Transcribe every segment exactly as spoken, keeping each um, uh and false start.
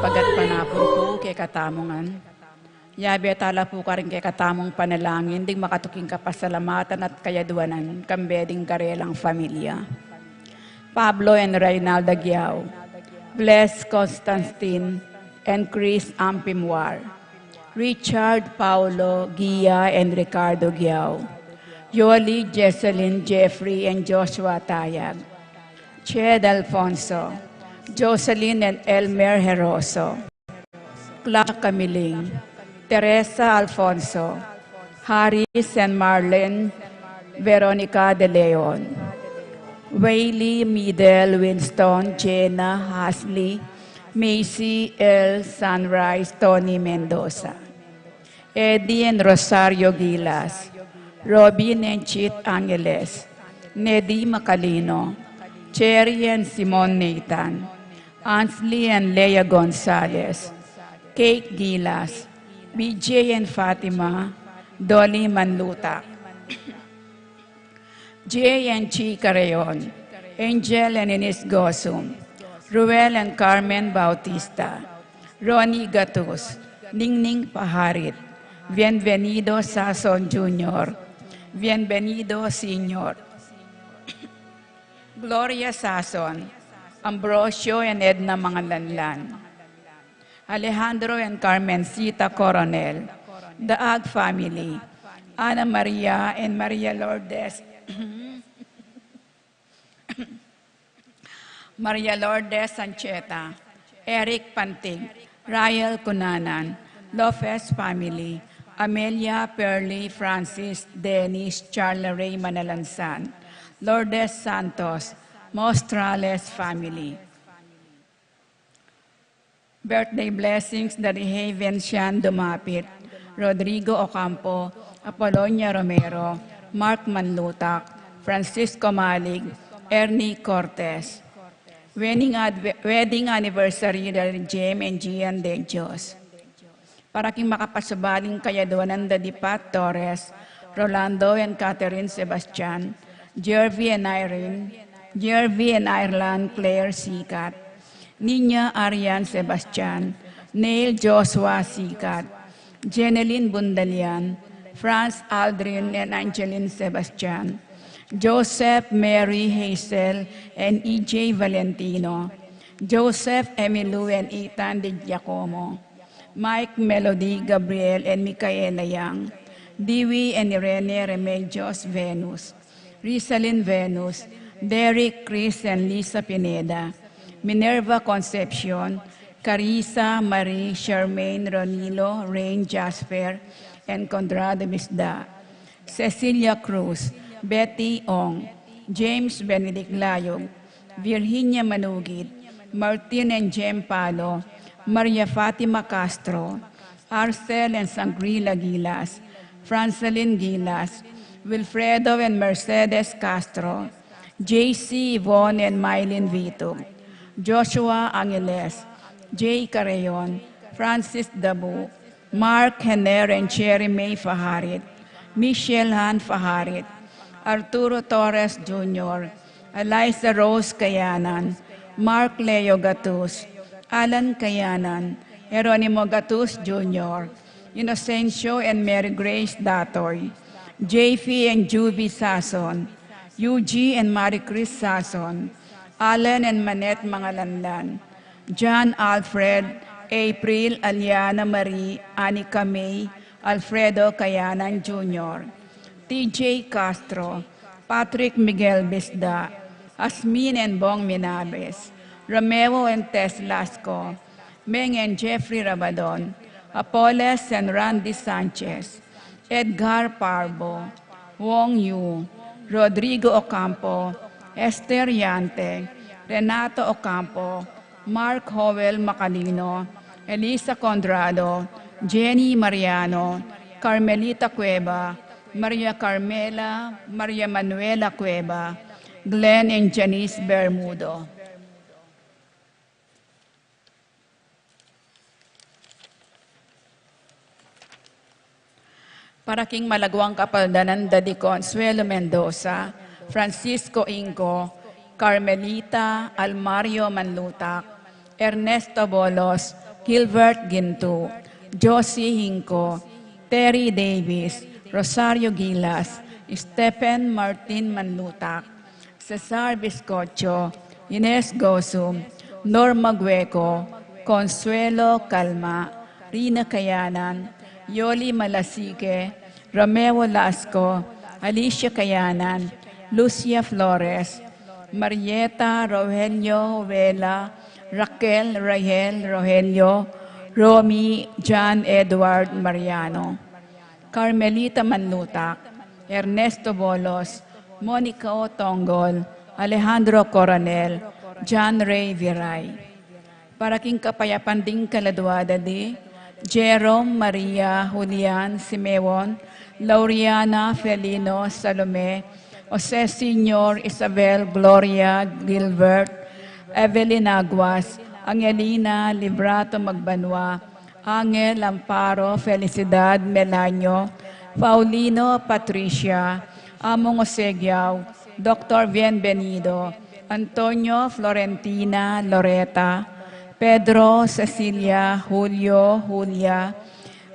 Pag'at panapun pu kekatamu ngan. Yabe tala pu karing kekatamung panalangin ding makatuking kapasalamatan at kayaduanan kambe ding karelang familia. Pablo and Reynalda Guiao, Bles Constantine and Chris Ampimwar, Richard, Paulo, Gia and Ricardo Guiao, Yoli, Jesselyn, Jeffrey and Joshua Tayag, Ched Alfonso, Jocelyn and Elmer Heroso, Clark Camiling, Teresa Alfonso, Harris and Marlene Veronica de Leon, Whaley, Midel, Winston, Jenna, Hasley, Macy, El, Sunrise, Tony Mendoza, Eddie and Rosario Gilas, Robin and Chit Angeles, Nedi Macalino, Cherry and Simon Nathan, Ansley and Leia Gonzalez, Kate Gilas, B J and Fatima, Dolly Manlutak, Jay and Chi Carreon, Angel and Ines Gosum, Ruel and Carmen Bautista, Ronnie Gatus, Ningning Paharit, Bienvenido Sason Junior, Bienvenido Senior, Gloria Sason, Ambrosio and Edna Mangalanlan, Alejandro and Carmencita Coronel, the Ag family, Ana Maria and Maria Lourdes, Maria Lourdes Ancheta, Eric Pantig, Rael Cunanan, Lopez family, Amelia, Pearly, Francis, Dennis, Charla Ray Manalansan, Lourdes Santos, Mostrales family. Birthday blessings dari Haven Sian Dumapit, Rodrigo Ocampo, Apolonia Romero, Mark Manlutak, Francisco Malig, Ernie Cortez. Wedding, adve- wedding anniversary dari Jem and Gian de Dios. Para king makapasubaling kayaduanan da di Pat Torres, Rolando and Catherine Sebastian, Jervy and Irene, Jervy and Ireland Claire Sikat, Nina Arian Sebastian, Neil Joshua Sikat, Jeneline Bundalian, Franz Aldrin and Angeline Sebastian, Joseph, Mary, Hazel, and E J Valentino, Joseph, Emilu and Ethan de Giacomo, Mike, Melody, Gabriel and Micaela Yang, Dewey and Irene Remedios Venus, Rizalin Venus, Derek, Chris and Lisa Pineda, Minerva Concepcion, Carissa, Marie, Charmaine, Ronilo, Rain, Jasper and Conrado Bisda, Cecilia Cruz, Betty Ong, James Benedict Layog, Virginia Manugit, Martin and Jem Palo, Maria Fatima Castro, Arcel and Sangrila Gilas, Francelin Gilas, Wilfredo and Mercedes Castro, J C, Yvonne and Mylene Vitug, Joshua Angeles, Jay Carreon, Francis Dabu, Mark Hener and Cherry May Faharit, Michelle Han Faharit, Arturo Torres Junior, Eliza Rose Kayanan, Mark Leo Gatus, Alan Kayanan, Jeronimo Gatus Junior, Inocencio and Mary Grace Datoy, J P and Juvie Sason, Yuji and Marie Chris Sason, Alan and Manette Mangalanlan, John Alfred, April, Aliana Marie, Anika May, Alfredo Kayanan Junior, T J Castro, Patrick Miguel Bisda, Asmin and Bong Minabes, Romeo and Tess Lasco, Meng and Jeffrey Rabadon, Apoles and Randy Sanchez, Edgar Parbo, Wong Yu, Rodrigo Ocampo, Esther Yante, Renato Ocampo, Mark Howell Macalino, Elisa Conrado, Jenny Mariano, Carmelita Cueva, Maria Carmela, Maria Manuela Cueva, Glenn and Janice Bermudo. Para king malaguang kapaldanan da di Consuelo Mendoza, Francisco Ingo, Carmelita, Almario Manlutak, Ernesto Bolos, Gilbert Gintu, Josie Hinco, Terry Davis, Rosario Gilas, Stephen Martin Manlutak, Cesar Biscocho, Ines Gosum, Norma Gueco, Consuelo Calma, Rina Kayanan, Yoli Malasique, Romeo Lasco, Alicia Kayanan, Lucia Flores, Marieta Rogelio Vela, Raquel Rahel Rogelio, Romy John Edward Mariano, Carmelita Manlutak, Ernesto Bolos, Monica Otongol, Alejandro Coronel, John Ray Viray. Para king kapayapan ding kaladua da di, Jerome, Maria, Julian, Simeon, Lauriana, Felino, Salome, Jose Senior, Isabel, Gloria, Gilbert, Evelyn Aguas, Angelina, Librato Magbanua, Angel, Amparo, Felicidad, Melanio, Paulino, Patricia, Among Osegiao, Doctor Bienvenido, Antonio, Florentina, Loreta, Pedro, Cecilia, Julio, Julia,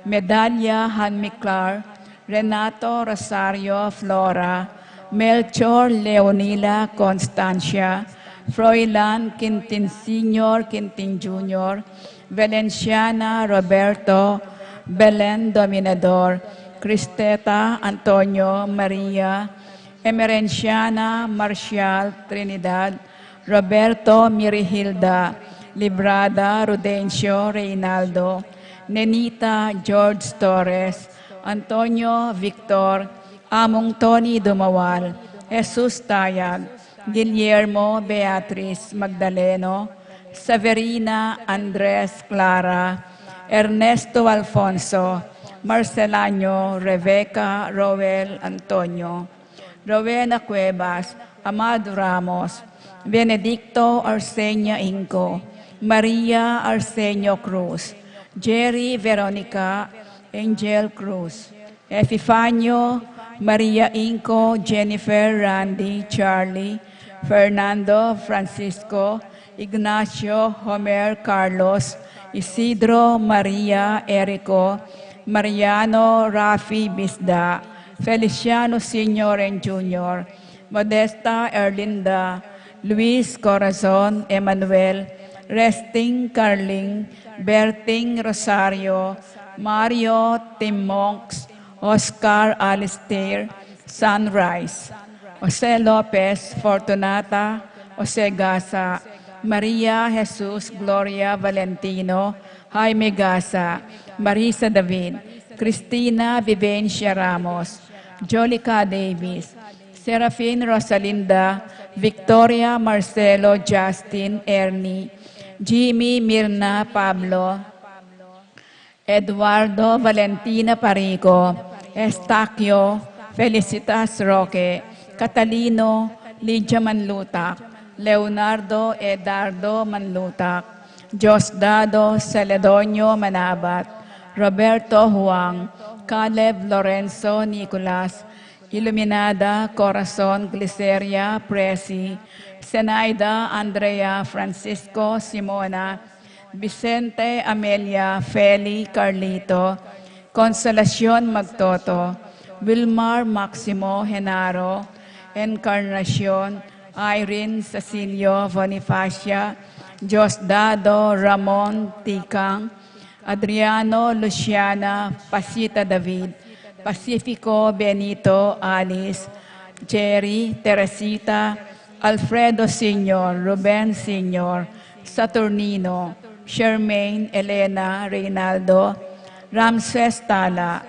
Medalia, Hanmi Clar, Renato, Rosario, Flora, Melchor, Leonila, Constancia, Froilan, Quintin Senior, Quintin Junior, Valenciana, Roberto, Belen, Dominador, Cristeta, Antonio, Maria, Emerenciana, Marcial, Trinidad, Roberto, Mirihilda, Librada, Rudencio, Reynaldo, Nenita, George Torres, Antonio, Victor, Among Tony Dumawal, Jesus Tayag, Guillermo, Beatriz, Magdaleno, Severina, Andres, Clara, Ernesto, Alfonso, Marcelano, Rebecca, Roel, Antonio, Rowena Cuevas, Amado Ramos, Benedicto, Arsenia Inco, Maria, Arsenio Cruz, Jerry, Veronica, Angel Cruz, Epifanio, Maria Inco, Jennifer, Randy, Charlie, Fernando, Francisco, Ignacio, Homer, Carlos, Isidro, Maria, Erico, Mariano, Rafi, Bisda, Feliciano Senior and Junior, Modesta, Erlinda, Luis, Corazon, Emmanuel, Resting, Carling, Berting, Rosario, Mario, Tim Monks, Oscar, Alistair, Sunrise, Jose Lopez, Fortunata, Jose Gasa, Maria, Jesus, Gloria, Valentino, Jaime Gasa, Marisa David, Cristina Vivencia Ramos, Jolica Davis, Serafin Rosalinda, Victoria, Marcelo, Justin, Ernie, Jimmy, Mirna, Pablo, Eduardo, Valentina Parico, Estaquio, Felicitas Roque, Catalino, Lydia Manlutak, Leonardo, Edardo Manlutak, Diosdado, Celedonio Manabat, Roberto Huang, Caleb, Lorenzo, Nicolas, Iluminada, Corazon, Gliceria, Presi, Zenaida, Andrea, Francisco, Simona, Vicente, Amelia, Feli, Carlito, Consolacion, Magtoto, Wilmar, Maximo, Genaro, Encarnacion, Irene, Cecilio, Bonifacia, Diosdado, Ramon, Tikang, Adriano, Luciana, Pasita David, Pacifico, Benito, Alice, Jerry, Teresita, Alfredo Senior, Ruben Senior, Saturnino, Shermaine, Elena, Reynaldo, Ramses Tala,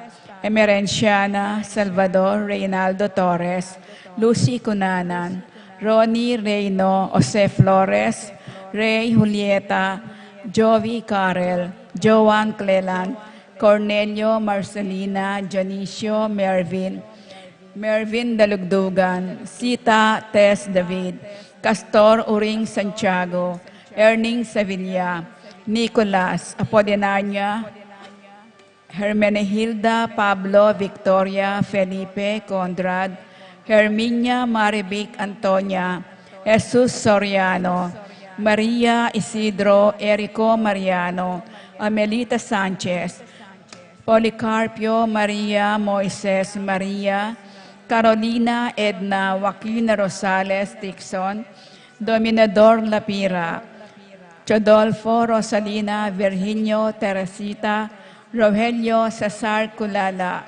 Emerenciana, Salvador, Reynaldo Torres, Lucy Cunanan, Ronnie Reyno, Jose Flores, Rey, Julieta, Jovi Carel, Joan Cleland, Cornelio, Marcelina, Dionisio, Mervin, Mervin Dalugdugan, Sita, Tess David, Castor, Uring Santiago, Erning Sevilla, Nicolas, Apolinania, Hermenegilda, Pablo, Victoria, Felipe, Conrad, Herminia, Marivic, Antonia, Jesus Soriano, Maria, Isidro, Erico, Mariano, Amelita Sanchez, Policarpio Maria, Moises Maria, Carolina Edna Joaquina Rosales Dixon, Dominador Lapira, Chodolfo Rosalina, Virginio Teresita, Rogelio Cesar Culala,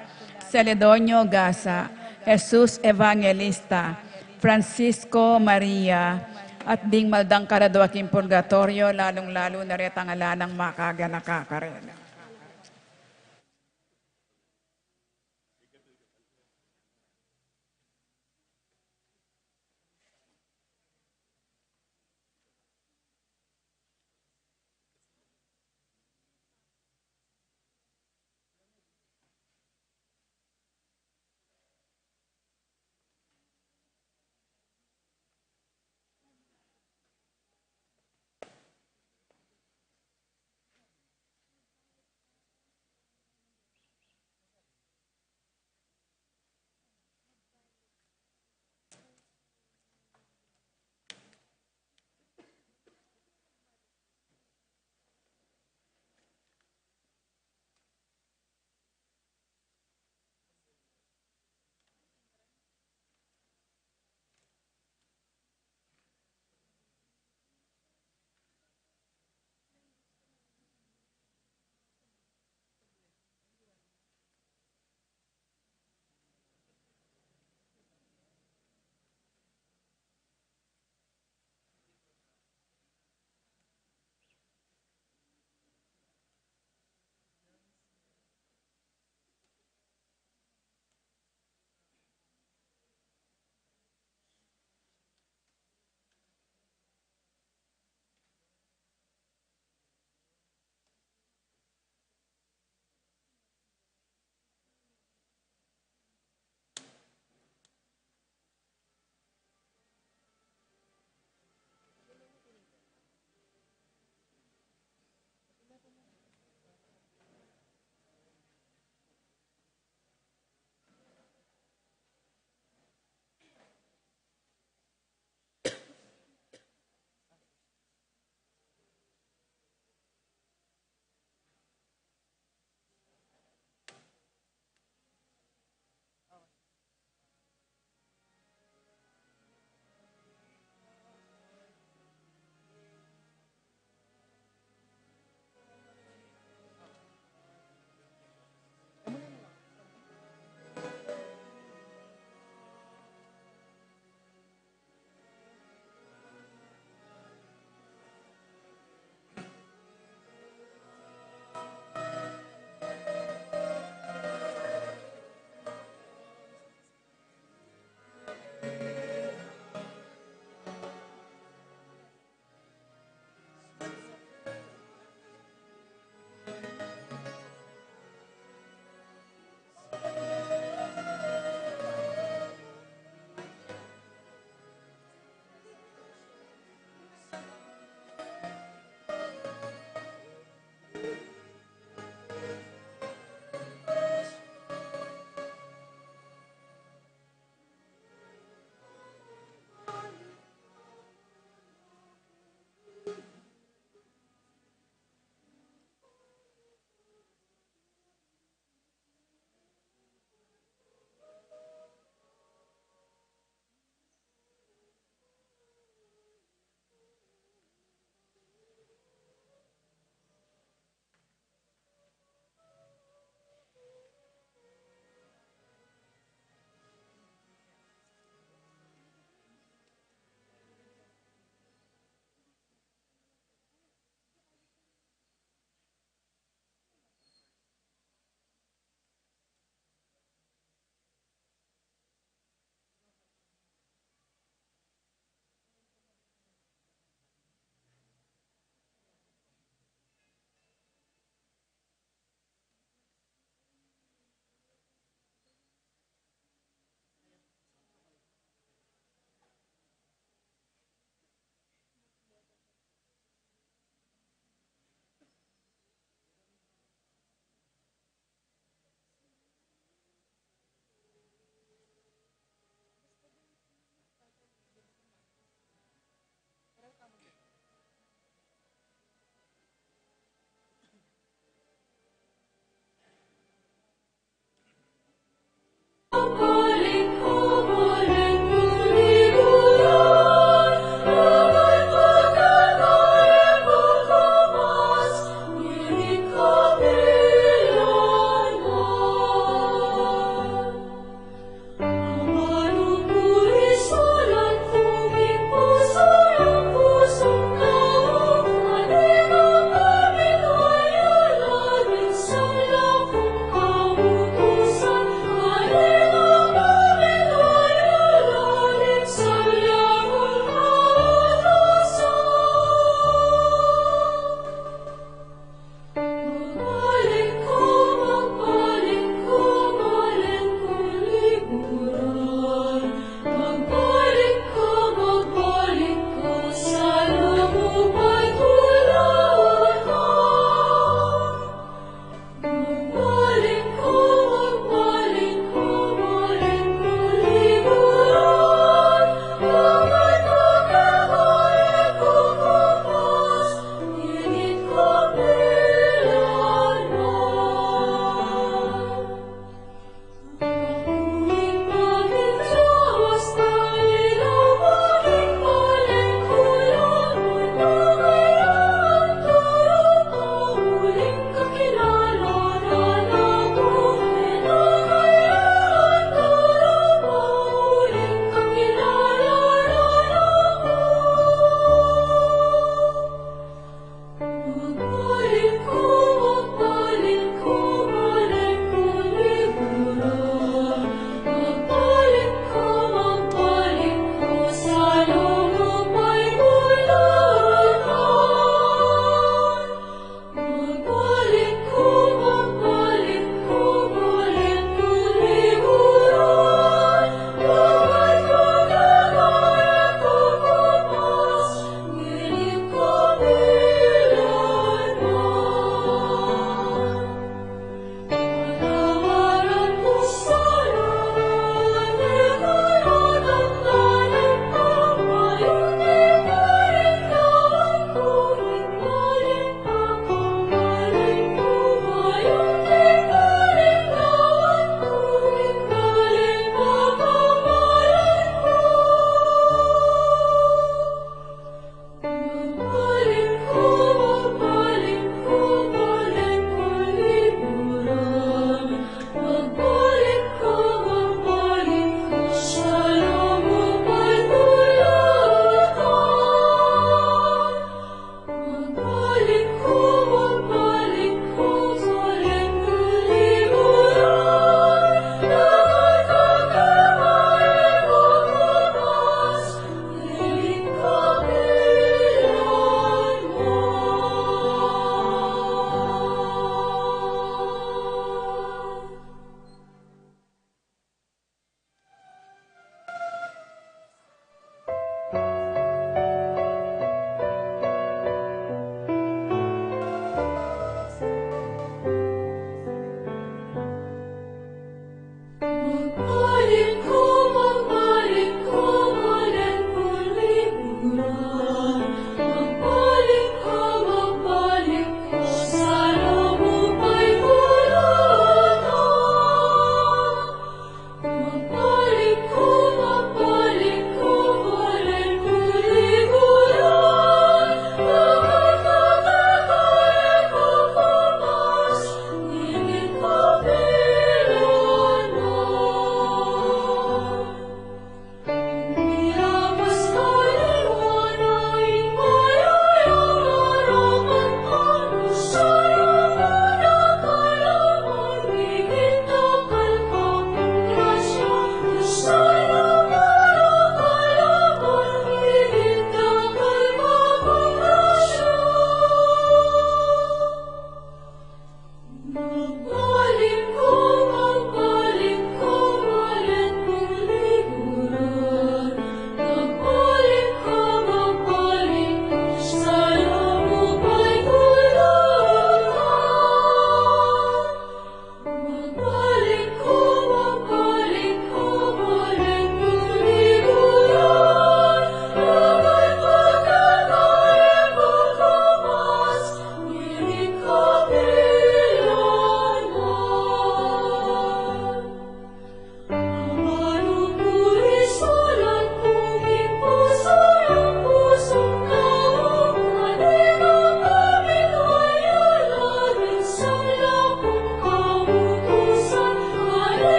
Celedonio Gasa, Jesus Evangelista, Francisco Maria, at ding maldangkal a dua king purgatoryo, lalung-lalu na retang ala nang makaganaka karela.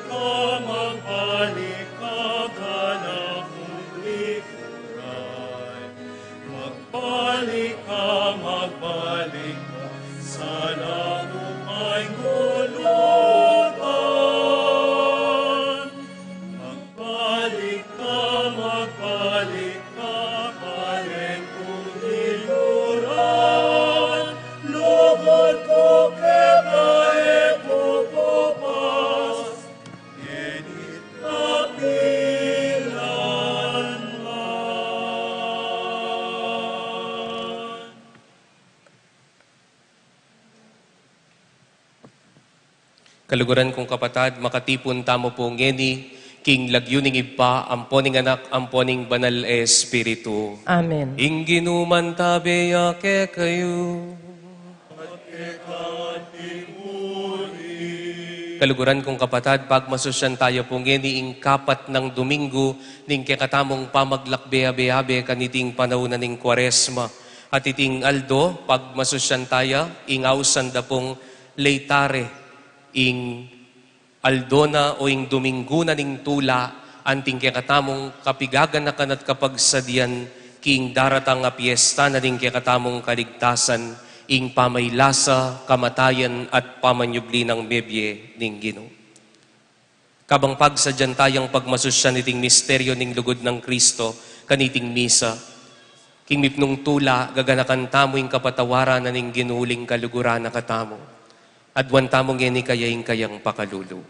Ka magbalik ka, galak kung likuran. Magbalik ka, magbalik ka, sa lamu pa'y gulutan. Magbalik ka, magbalik ka, palen kung likuran. Lugud ku keka e pupupas, ngenit kapilan man. Kaluguran kung kapatad, makatipun tamu pu ngeni king lagyu ning Ibpa, ampo ning Anak, ampo ning Banal Espiritu. Amen. Ing Ginu mantabe ya kekayu. Kaluguran kung kapatad, pagmasusyan taya pu ngeni ing kapat nang Dominggu ning kekatamung pamaglakbe abe-abe kaniting panaun na ning Kuaresma. At iting aldo, pagmasusyan taya, ing ausan da pung Laetare, ing aldo na o ing Dominggu na ning Tula, anting kekatamung kapigaganakan at kapagsadian king daratang a piesta na ning kekatamung kaligtasan, ing pamaylasa, kamatayan, at pamanyubli nang mebie ning Ginu. Kabang pagsadyan tayang pagmasusyan iting misteryo ning lugud nang Kristo kaniting misa, king mipnung tula, gaganakan tamu ing kapatawaran na ning Ginu uling kaluguran na katamu. Aduan tamu ngeni kaya ing kayang pakalulu.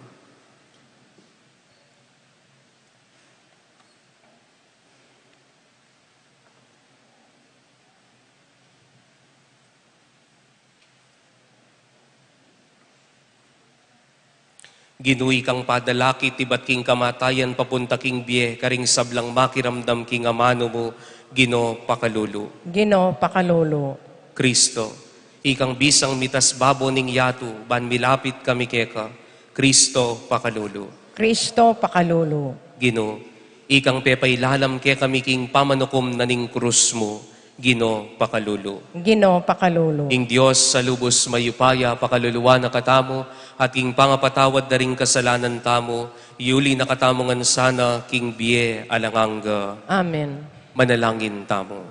Ginu, ikang padalakit ibat king kamatayan papunta king bie, karing sablang makiramdam king amanu mu, Ginu, pakalulu. Ginu, pakalulu. Kristo, ikang bisang mitas babo ning yatu, ban milapit kami keka, Kristo, pakalulu. Kristo, pakalulu. Ginu, ikang pepailalam kekami king pamanukum na ning krus mu, Ginu, pakalulu. Ginu, pakalulu. Ing Dios a lubus mayupaya, pakaluluan na katamu, at king pangapatawad da ring kasalanan tamu, yuli na katamu ngan sana king bie alang angga. Amen. Manalangin tamu.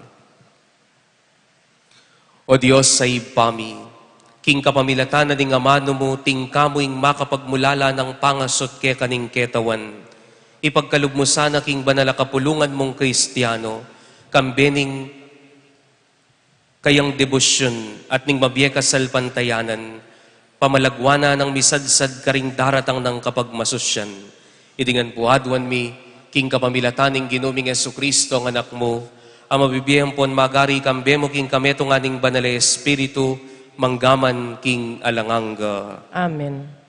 O Dios a Ibpa mi, king kapamilatan na ning amanu mu, tingka mu ing makapagmulala nang pangasut keka ning ketawan. Ipagkalub mu sana king banal a kapulungan mung Kristiano, kambe ning kayang debosyun at ning mabie kasalpantayanan, pamalagwanan nang misadsad karing daratang nang kapagmasusyan. Iti ngan pu aduan mi, king kapamilatan ning Ginu ming Jesucristo a Anak mu, a mabibie ampon magari kambe mu king kametungan ning Banal a Espiritu, mangga man king alang angga. Amen.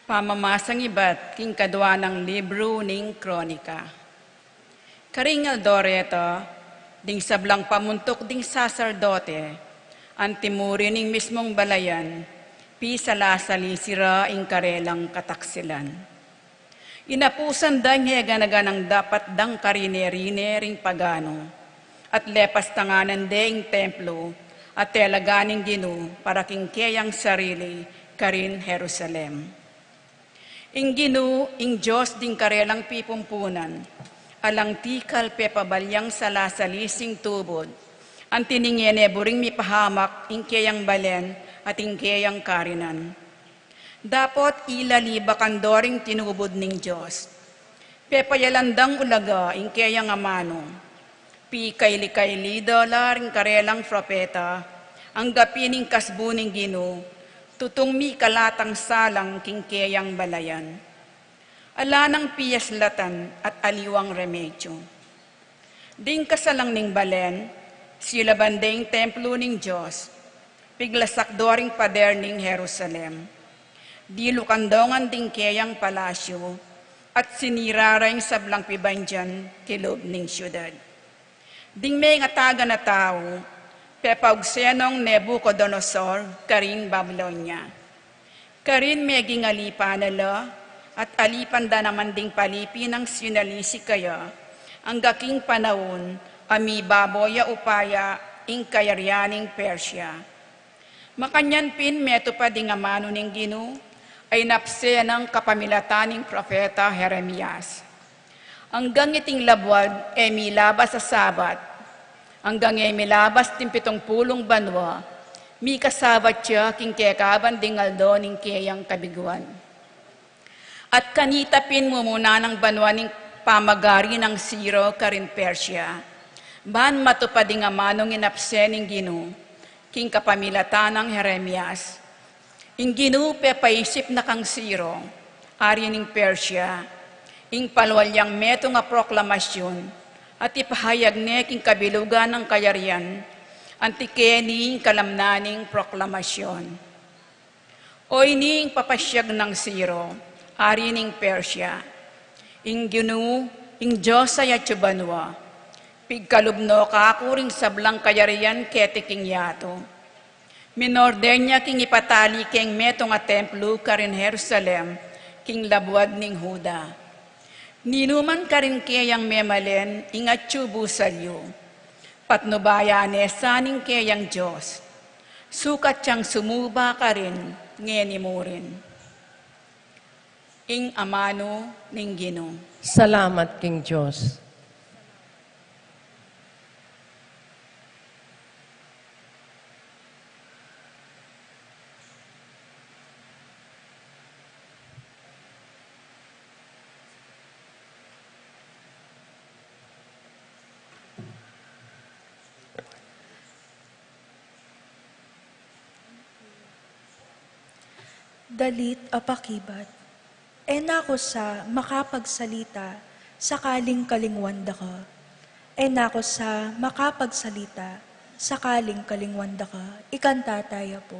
Pamamasang ibat king kadua nang libru ning Kronika. Karing aldo reta, ding sablang pamuntuk ding saserdote, anti muri ning mismung balayan, pisalasalisi ra ing karelang kataksilan. Inapusan da ing gana-ganang dapat dang karine-rine ring pagano, at lepastanganan de ing templo, at telagan ing Ginu para king keyang sarili karin Jerusalem. Ing Ginu, ing Dios ding karelang pipumpunan, alang tikal pepabalyang salasalisi ing tubud, anti ning e ne buring mipahamak ing keyang balen at ing keyang karinan. Dapot ila libakan do ring tinubud ning Dios. Pepayalan dang ulaga ing keyang amanu. Pikaili-kaili da la ring karelang propeta, anggapi ning kasbu ning Ginu, tutung mikalatang salang king keyang balayan. Ala nang piyaslatan at aliwang remedyu. Ding kasalang ning balen, silaban de ing templo ning Dios, piglasak do ring pader ning Jerusalem. Dilukan do ngan ding keyang palasyu, at sinira ra ing sablang pibandian kilub ning siudad. Ding mengatagan a tau, pepaugse nong Nabucodonosor karin Babilonia. Karin meging alipan na la, at alipan da naman ding palipi nang sinalisi kaya, angga king panaun a mibabo ya upaya ing kayarian ning Persia. Makanyan pin metupad ing amanu ning Ginu a inapse nang kapamilatan ning propeta Jeremias. Anggang iting labuad e milabas a sabat, anggang e milabas ding pitung pulung banua, mikasabat ya king kekaban ding aldo ning keyang kabiguan. At kanita pin mumuna nang banua ning pamagari nang Ciro karin Persia, ban matupad ing amanung inapse ning Ginu king kapamilatan nang Jeremias. Ing Ginu pepaisip na kang Ciro, ari ning Persia, ing palual yang metung a proklamasyun, at ipahayag ne king kabilugan nang kayarian, anti keni ing kalamnan ning proklamasyun. Oyni ing papasyag nang Ciro, ari ning Persia, ing Ginu, ing Dios a atsu banua, pigkalub no kaku ring sablang kayarian keti king yatu. Minorden ya king ipatali keng metung a templu karin Jerusalem, king labuad ning Juda. Ninuman karin keyang memalen ing atsu busal yu, patnubayan ne sa ning keyang Dios. Sukat yang sumuba karin ngeni murin. Ing amanu ning Ginu. Salamat king Dios. Dalit a pakibat. E na ku sa makapagsalita sakaling kalingwan da ka. E na ku sa makapagsalita sakaling kalingwan da ka. Ikanta taya pu.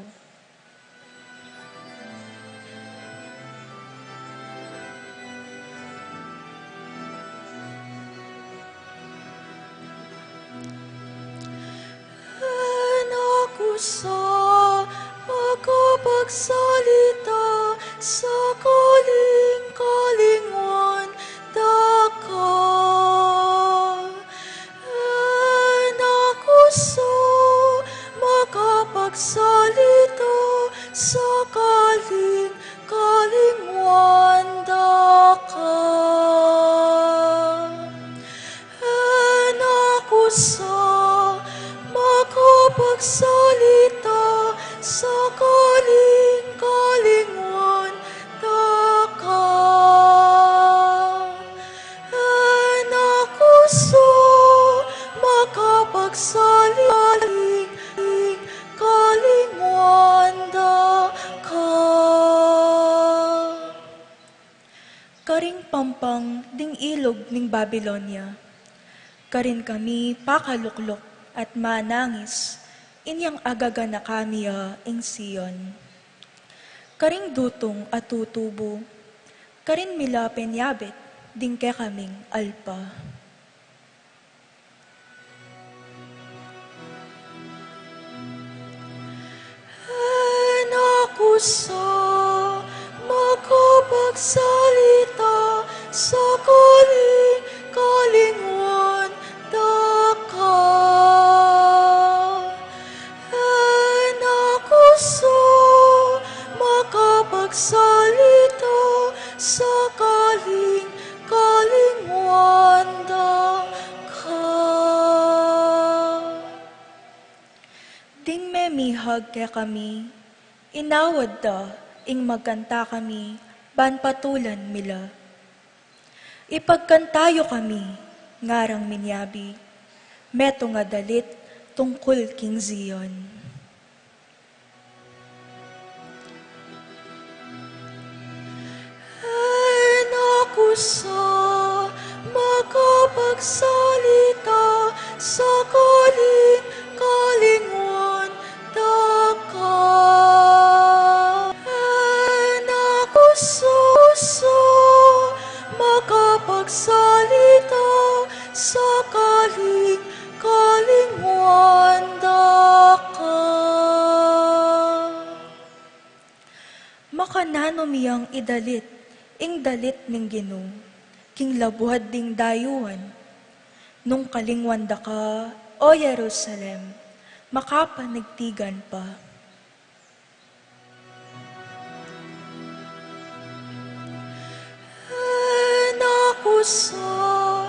E na ku sa makapagsalita sakaling kalingwan da ka. E na ku sa makapagsalita sakaling kalingwan da ka. E na ku sa makapagsalita sakaling kalingwan da ka. E na ku sa makapagsalita sakaling kalingwan da ka. Karing pampang ding ilug ning Babilonia, karin kami pakalukluk at manangis, inyang agaganaka mi ya ing Sion. Karing dutung a tutubu, karin mi la penyabit ding kekaming alpa. E na ku sa makapagsalita sakaling kalingwan da ka. E na ku sa makapagsalita sakaling kalingwan da ka. Ding memihag kekami, inawad da ing magkanta kami ban patulan mi la. Ipagkanta yu kami, ngarang minyabi, metung a dalit tungkul king Zion. E na ku sa makapagsalita sakaling kalingwan da ka. E na ku sa makapagsalita sakaling miyang idalit ing dalit ning Ginu king labuad ding dayuan. Nung kalingwan da ka, O Jerusalem, makapanigtigan pa. E na ku sa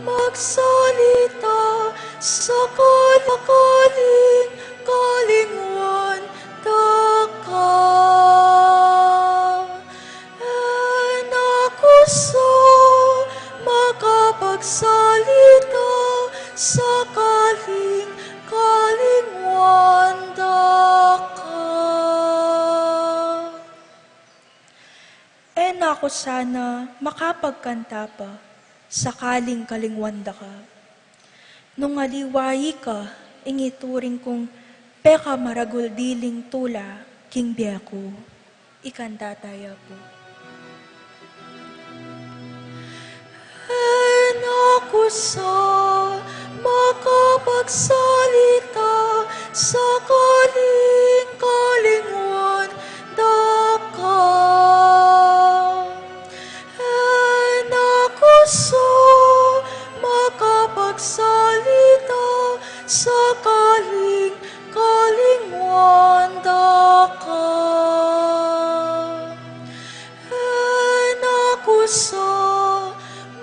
magsalita sakali, sakaling kalingwan da ka. E na ku sa makapagsalita sakaling kalingwan da ka. E na ku sana makapagkanta pa sakaling kalingwan da ka. Nung aliwa ika ing ituring kung pekamaragul diling tula king bie ku. Ikanta taya pu. E na ku sa makapagsalita sakaling kalingwan da ka. E na ku sa makapagsalita sakaling kalingwan da ka. E na ku sa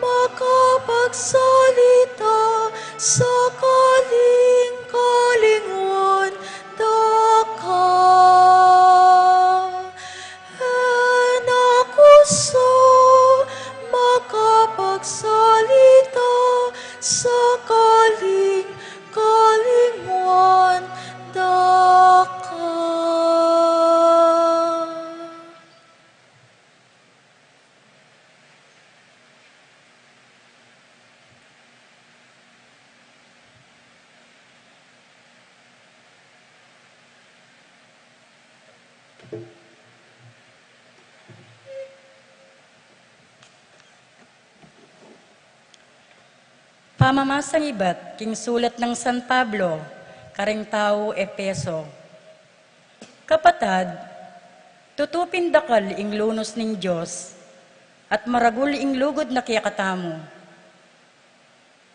makapagsalita sakaling kalingwan da ka. E na ku sa makapagsalita sakaling kalingwan da ka. Pamamasang ibat king sulat nang San Pablo karing tau Efeso. Kapatad, tutu pin dakal ing lunus ning Dios, at maragul ing lugud na kekatamu.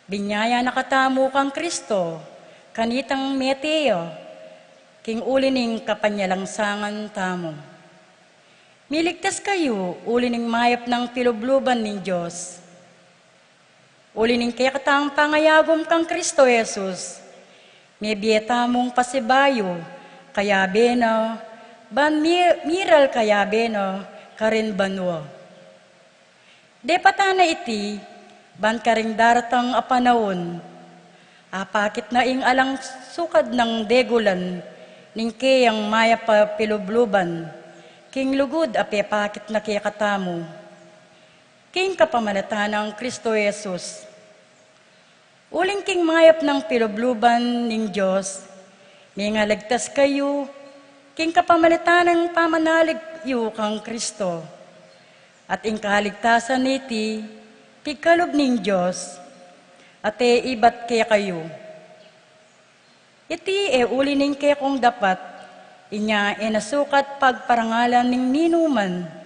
Binie ya na katamu kang Kristo, kanitang mete ya, king uli ning kapanyalangsangan tamu. Miligtas kayu uli ning mayap nang pilubluban ning Dios. Uli ning kekatang pangayagum kang Kristo Jesus, mebie tamung pasibayu kayabe na, ban mi-, miral kayabe na karin banua. Depatan na iti, ban karing daratang a panaun, apakit na ing alang sukad nang degulan ning keyang mayap a pilubluban, king lugud a pepakit na kekatamu, king kapamilatan nang Kristo Jesus. Uling king mayap nang pilubluban ning Dios, mengaligtas kayu, king kapamilatan nang pamanalig yu kang Kristo. At ing kaligtasan niti, pigkalub ning Dios, at e ibat kekayu. Iti e uli ning kekong dapat, inya e na sukat pagparangalan ning ninuman.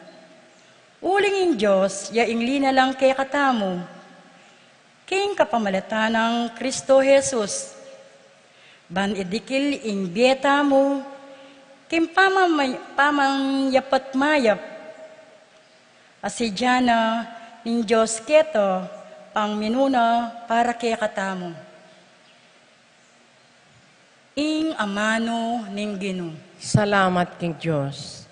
Uling ing Dios ya ing linalang kekatamu, king kapamilatan nang Kristo Jesus, ban idikil ing bie tamu king pamamay-, pamanyapat mayap, a sidya na ning Dios keta pang minuna para kekatamu. Ing amanu ning Ginu. Salamat king Dios.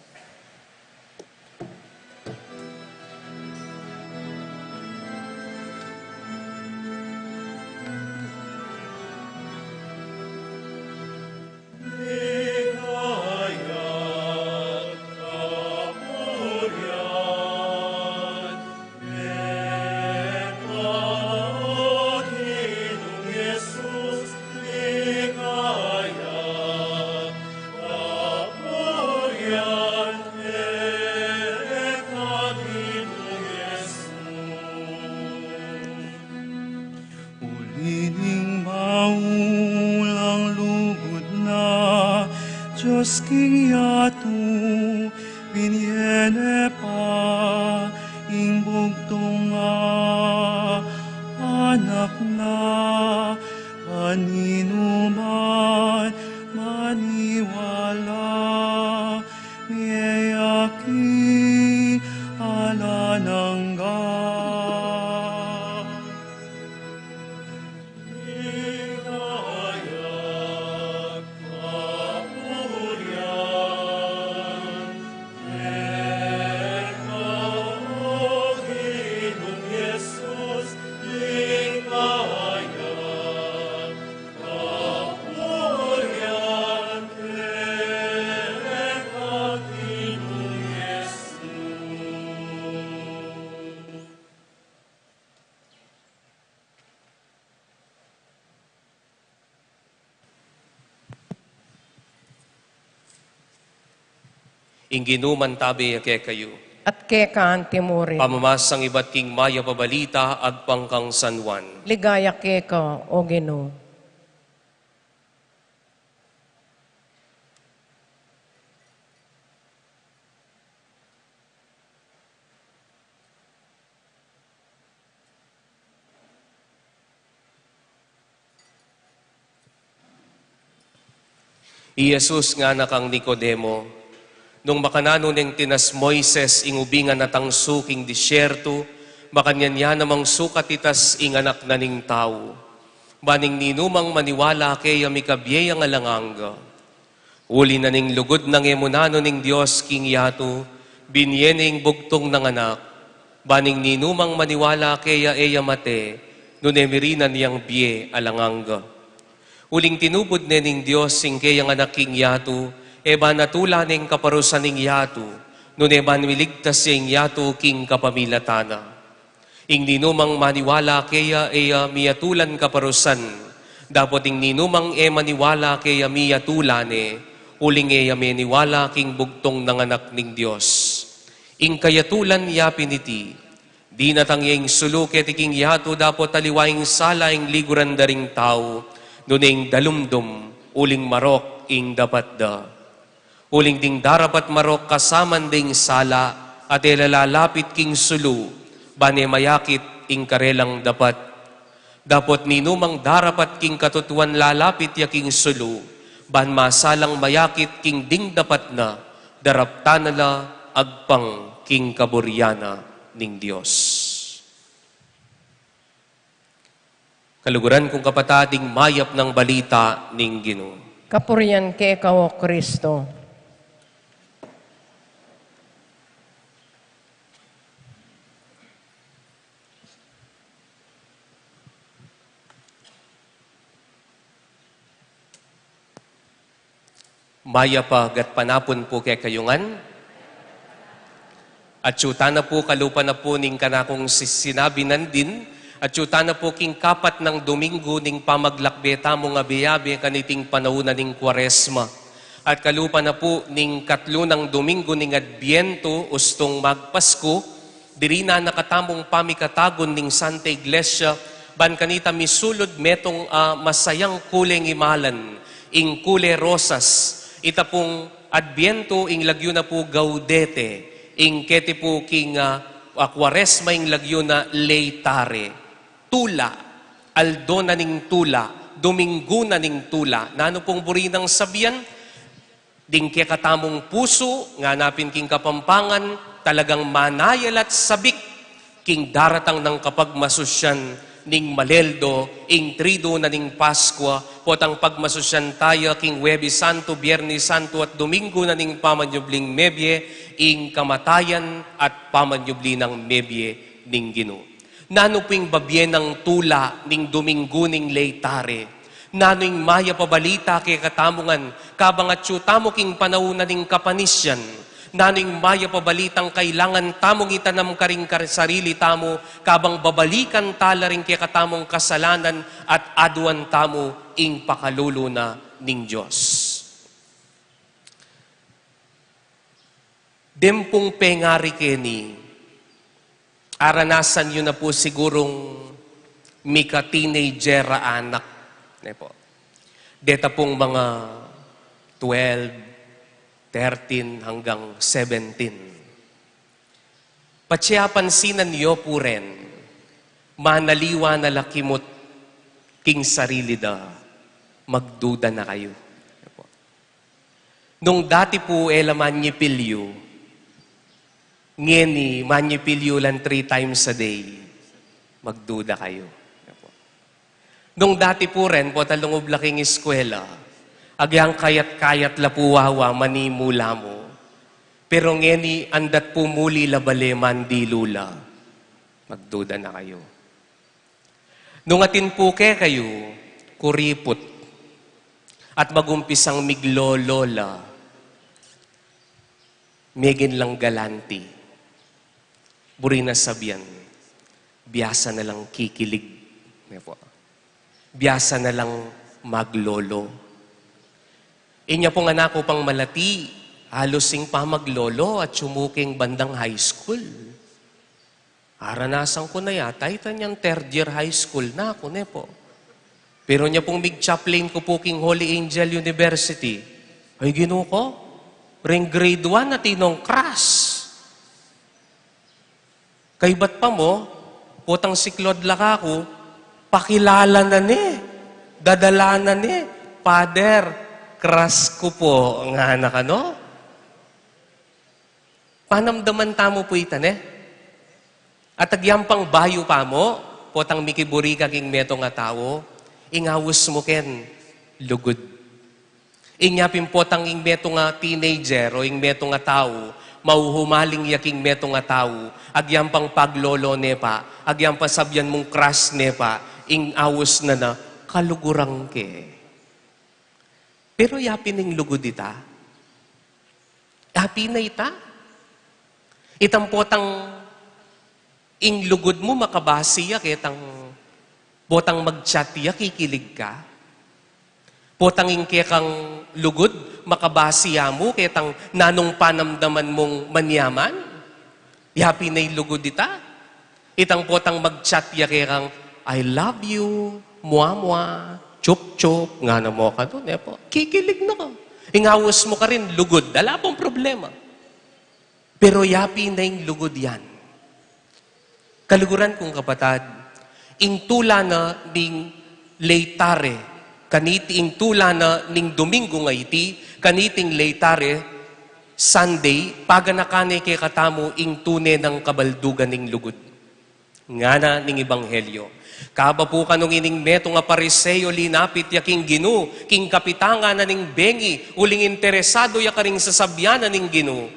Uli ning baulang lugud na Dios king yatu, Binie ne pa ing bugtung a anak na, maninuman maniwala, mie ya king alang angga. Ing Ginu mantabe ya kekayu. At keka antimurin. Pamamasang ibat king Mayap a Balita agpang kang San Juan. Ligaya keka, O Ginu. I Jesus ngana kang Nicodemo, nung makananu neng tinas Moises ing ubing a natangsu king disyertu, makanyan ya namang sukat itas ing Anak na ning Tau. Ban ing ninumang maniwala keya mikabie yang alang angga. Uli na ning lugud nang e mu nanu ning Dios king yatu, binie ne ing bugtung nang Anak, ban ing ninumang maniwala keya e ya mate, nune mirinan yang bie alang angga. Uling tinubud ne ning Dios ing keyang Anak king yatu, e ba natula ne ing kaparusan ning yatu, nune ban miligtas ya ing yatu king kapamilatan na. Ing ninumang maniwala keya e ya miyatulan kaparusan, dapot ing ninumang e maniwala keya miyatula ne, uling e ya meniwala king bugtung nang Anak ning Dios. Ing kayatulan ya pin iti, dinatang ya ing sulu keti king yatu dapot aliwa ing sala ing liguran da ring tau, nune ing dalumdum, uling marok ing dapat da. Uling ding darapat marok kasaman da ing sala, at e la lalapit king sulu, ban e mayakit ing karelang dapat. Dapot ninumang darapat king katutuan lalapit ya king sulu, ban masalang mayakit king ding dapat na, daraptan na la agpang king kaburian na ning Dios. Kaluguran kung kapatad, ing mayap nang balita ning Ginu. Kapurian keka, O Kristo. Mayap a gatpanapun pu kekayu ngan. Atyu tana pu, kalupa na pu ning kanakung si-, sinabi nandin, atyu tana pu king kapat nang Dominggu ning pamaglakbe tamung abe-abe kaniting panaun na ning Kuaresma. At kalupa na pu ning katlu nang Dominggu ning Adbientu, ustung magpasku, diri na nakatamung pamikatagun ning Santa Iglesia, ban kanita misulud metung a masayang kule ing imalan, ing kule rosas. Ita pung Adbientu, ing lagyu na pu Gaudete, ing keti pu king, ah, ah, Kuaresma, ing lagyu na Laetare. Tula, aldo na ning tula, Dominggu na ning tula. Nanu pung buri nang sabian? Ding kekatamung pusu, ngana pin king Kapampangan, talagang manayal at sabik king daratang nang kapagmasusyan ning maleldo, ing Triduum na ning Paskua, potang pagmasusyan taya king Huwebes Santo, Biernes Santo, at Dominggu na ning pamanyubling mebie, ing kamatayan at pamanyubli nang mebie ning Ginu. Nanu pu ing babie nang tula ning Dominggu ning Laetare? Nanu ing mayap a balita kekatamu ngan, kabang atyu tamu king panaun na ning kapanisian? Nanu ing mayap a balitang kailangan tamung itanam karing kar-, sarili tamu, kabang babalikan tala ring kekatamung kasalanan at aduan tamu ing pakalulu na ning Dios? Deng pung pengari keni, aranasan yu na pu sigurung mika-teenager a anak, ne pu. Deta pung mga twelve, thirteen hanggang seventeen. Patse apansinan yu pu ren, manaliwa na la kimut king sarili da, magduda na kayu. Nung dati pu e la manyipilyu, ngeni manyipilyu lan three times a day, magduda kayu. Nung dati pu ren, potang lungub la king eskwela, agyang kayat-kayat la pu wawa, manimu la mu. Pero ngeni andat pu muli la bale, mandilu la, magduda na kayu. Nung atin pu kekayu, kuriput, at magumpisang miglolo la, megin lang galanti. Buri na sabian, biasa na lang kikilig. Ne po. Biasa na lang maglolo. Inya pung anak ku pang malati, halos ing pamaglolo at sumuking bandang high school. Aranasan ku na yata, ita nyang third year high school na aku, ne po. Pero nya pung mig-chaplain ku pu king Holy Angel University, ay Ginu ko, ring grade one atin nong crush. Kaybat pa mu, potang siklaud la kaku, pakilala na ne, dadala na ne, "Father, crush ku po," ngana kanu. Panamdaman tamu pu ita, ne? At agyang pang bayu pa mu, potang mikiburi ka king metung a tau, ing aus mu ken, lugud. Inya pin potang ing metung a teenager o ing metung a tau, mauhumaling ya king metung a tau, agyang pang paglolo ne pa, agyang pang sabian mung crush ne pa, ing aus na na, kaluguran ke. Pero ya pin ing lugud ita. Ya pin na ita. Itang potang ing lugud mu makabasi ya ketang potang mag-chat ya, kikilig ka. Potang ing kekang lugud makabasi ya mu ketang nanung panamdaman mung manyaman. Ya pin na ing lugud ita. Itang potang mag-chat ya kekang, "I love you, mua-mua, chup-chup," ngana mu kanu, ne po? Kikilig na ka. Ing aus mu karin, lugud. Ala pung problema. Pero ya pin na ing lugud yan. Kaluguran kung kapatad, ing tula na ning Laetare, kaniti ing tula na ning Domingo nga iti, kaniting Laetare, Sunday, paganakan ne kekatamu ing tune nang kabaldugan ning lugud. Ngana ning Ebanghelyo, kaba pu kanung ining metung a Pariseo linapit ya king Ginu, king kapitangan na ning bengi, uling interesadu ya karing sasabian na ning Ginu,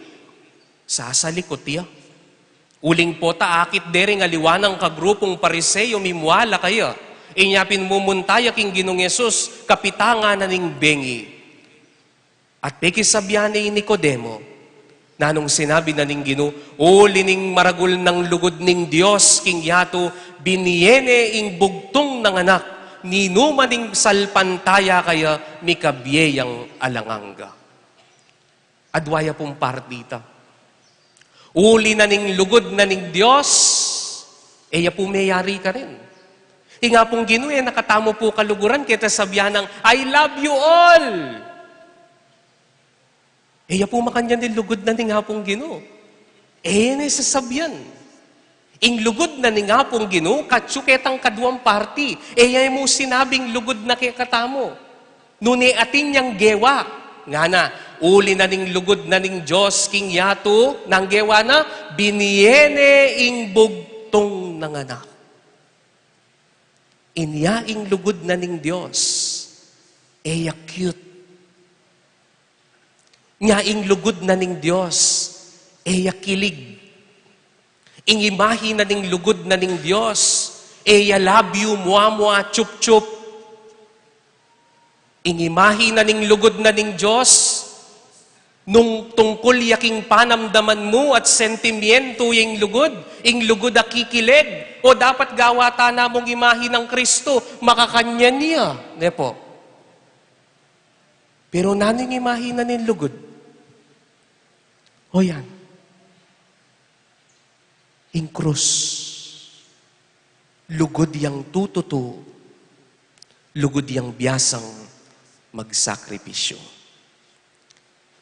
sasalikut ya. Uling pota akit de ring aliwa nang kagrupung Pariseo, mimua la kaya. Inya pin mumunta ya king Ginung Jesus, kapitangan na ning bengi. At pekisabian ne i Nicodemo, nanung sinabi na ning Ginu, uli ning maragul nang lugud ning Dios king yatu, binie ne ing bugtung nang anak, ninuman ing salpantaya kaya, mikabie yang alang angga. Adwa ya pung parti ita. Uli na ning lugud na ning Dios, e ya pu meyari karin. Ing Apung Ginu, e na katamu pu kaluguran keta sabian nang, "I love you all." E ya pu makanyan ing lugud na ning Apung Ginu. E ne sasabian. Ing lugud na ning Apung Ginu, katsu ketang kaduang parti. E ya mu sinabing lugud na kekatamu. Nune atin yang gewa. Ngana, uli na ning lugud na ning Dios king yatu, nang gewa na, binie ne ing bugtung nang anak. Inya ing lugud na ning Dios, e ya cute. Nya ing lugud na ning Dios, e ya kilig. Ing imahe na ning lugud na ning Dios, e ya love you, mua-mua, chup-chup. Ing imahe na ning lugud na ning Dios, nung tungkul ya king panamdaman mu at sentimientu ya ing lugud, ing lugud a kikilig, o dapat gawa ta na mung imahe nang Kristo, makakanyan ya, ne po? Pero nanu ing imahe na ning lugud? O yan. Ing krus. Lugud yang tututu, lugud yang biasang magsakripisyo.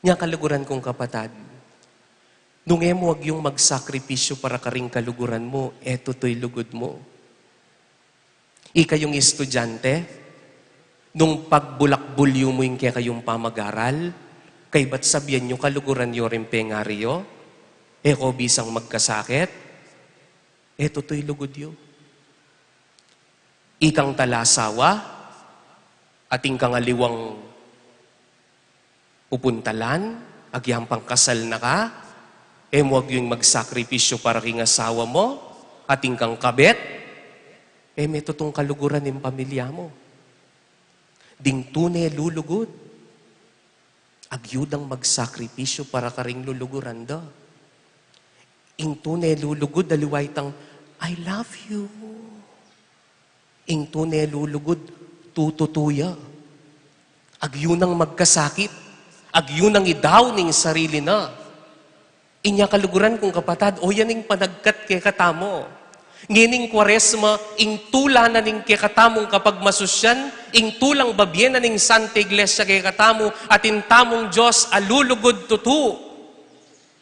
Nya kaluguran kung kapatad, nung e mu agyung magsakripisyu para karing kaluguran mu, e tutuy lugud mu. Ikayung estudyante, nung pagbulakbul yu mu ing kekayung pamagaral, kaybat sabian yu kaluguran yu ring pengari yu, e ko bisang magkasakit, e tutuy lugud yu. Ikang talasawa, atin kang aliwang pupuntalan, agyang pangkasal na ka, e mu agyung magsakripisyu para king asawa mu, atin kang kabet, e me tutung kaluguran ing pamilya mu. Ding tune lulugud, agyudang magsakripisyu para karing luluguran da. Ing tune lulugud, aliwa itang, "I love you." Ing tune lulugud, tututu ya. Agyu nang magkasakit, agyu nang idaw ning sarili na. Inya kaluguran kung kapatad, o yan ing panagkat kekatamu. Ngening Kwaresma, ing tula na ning kekatamung kapagmasusyan, ing tulang babie na ning Santa Iglesia kekatamu, atin tamung Dios a lulugud tutu.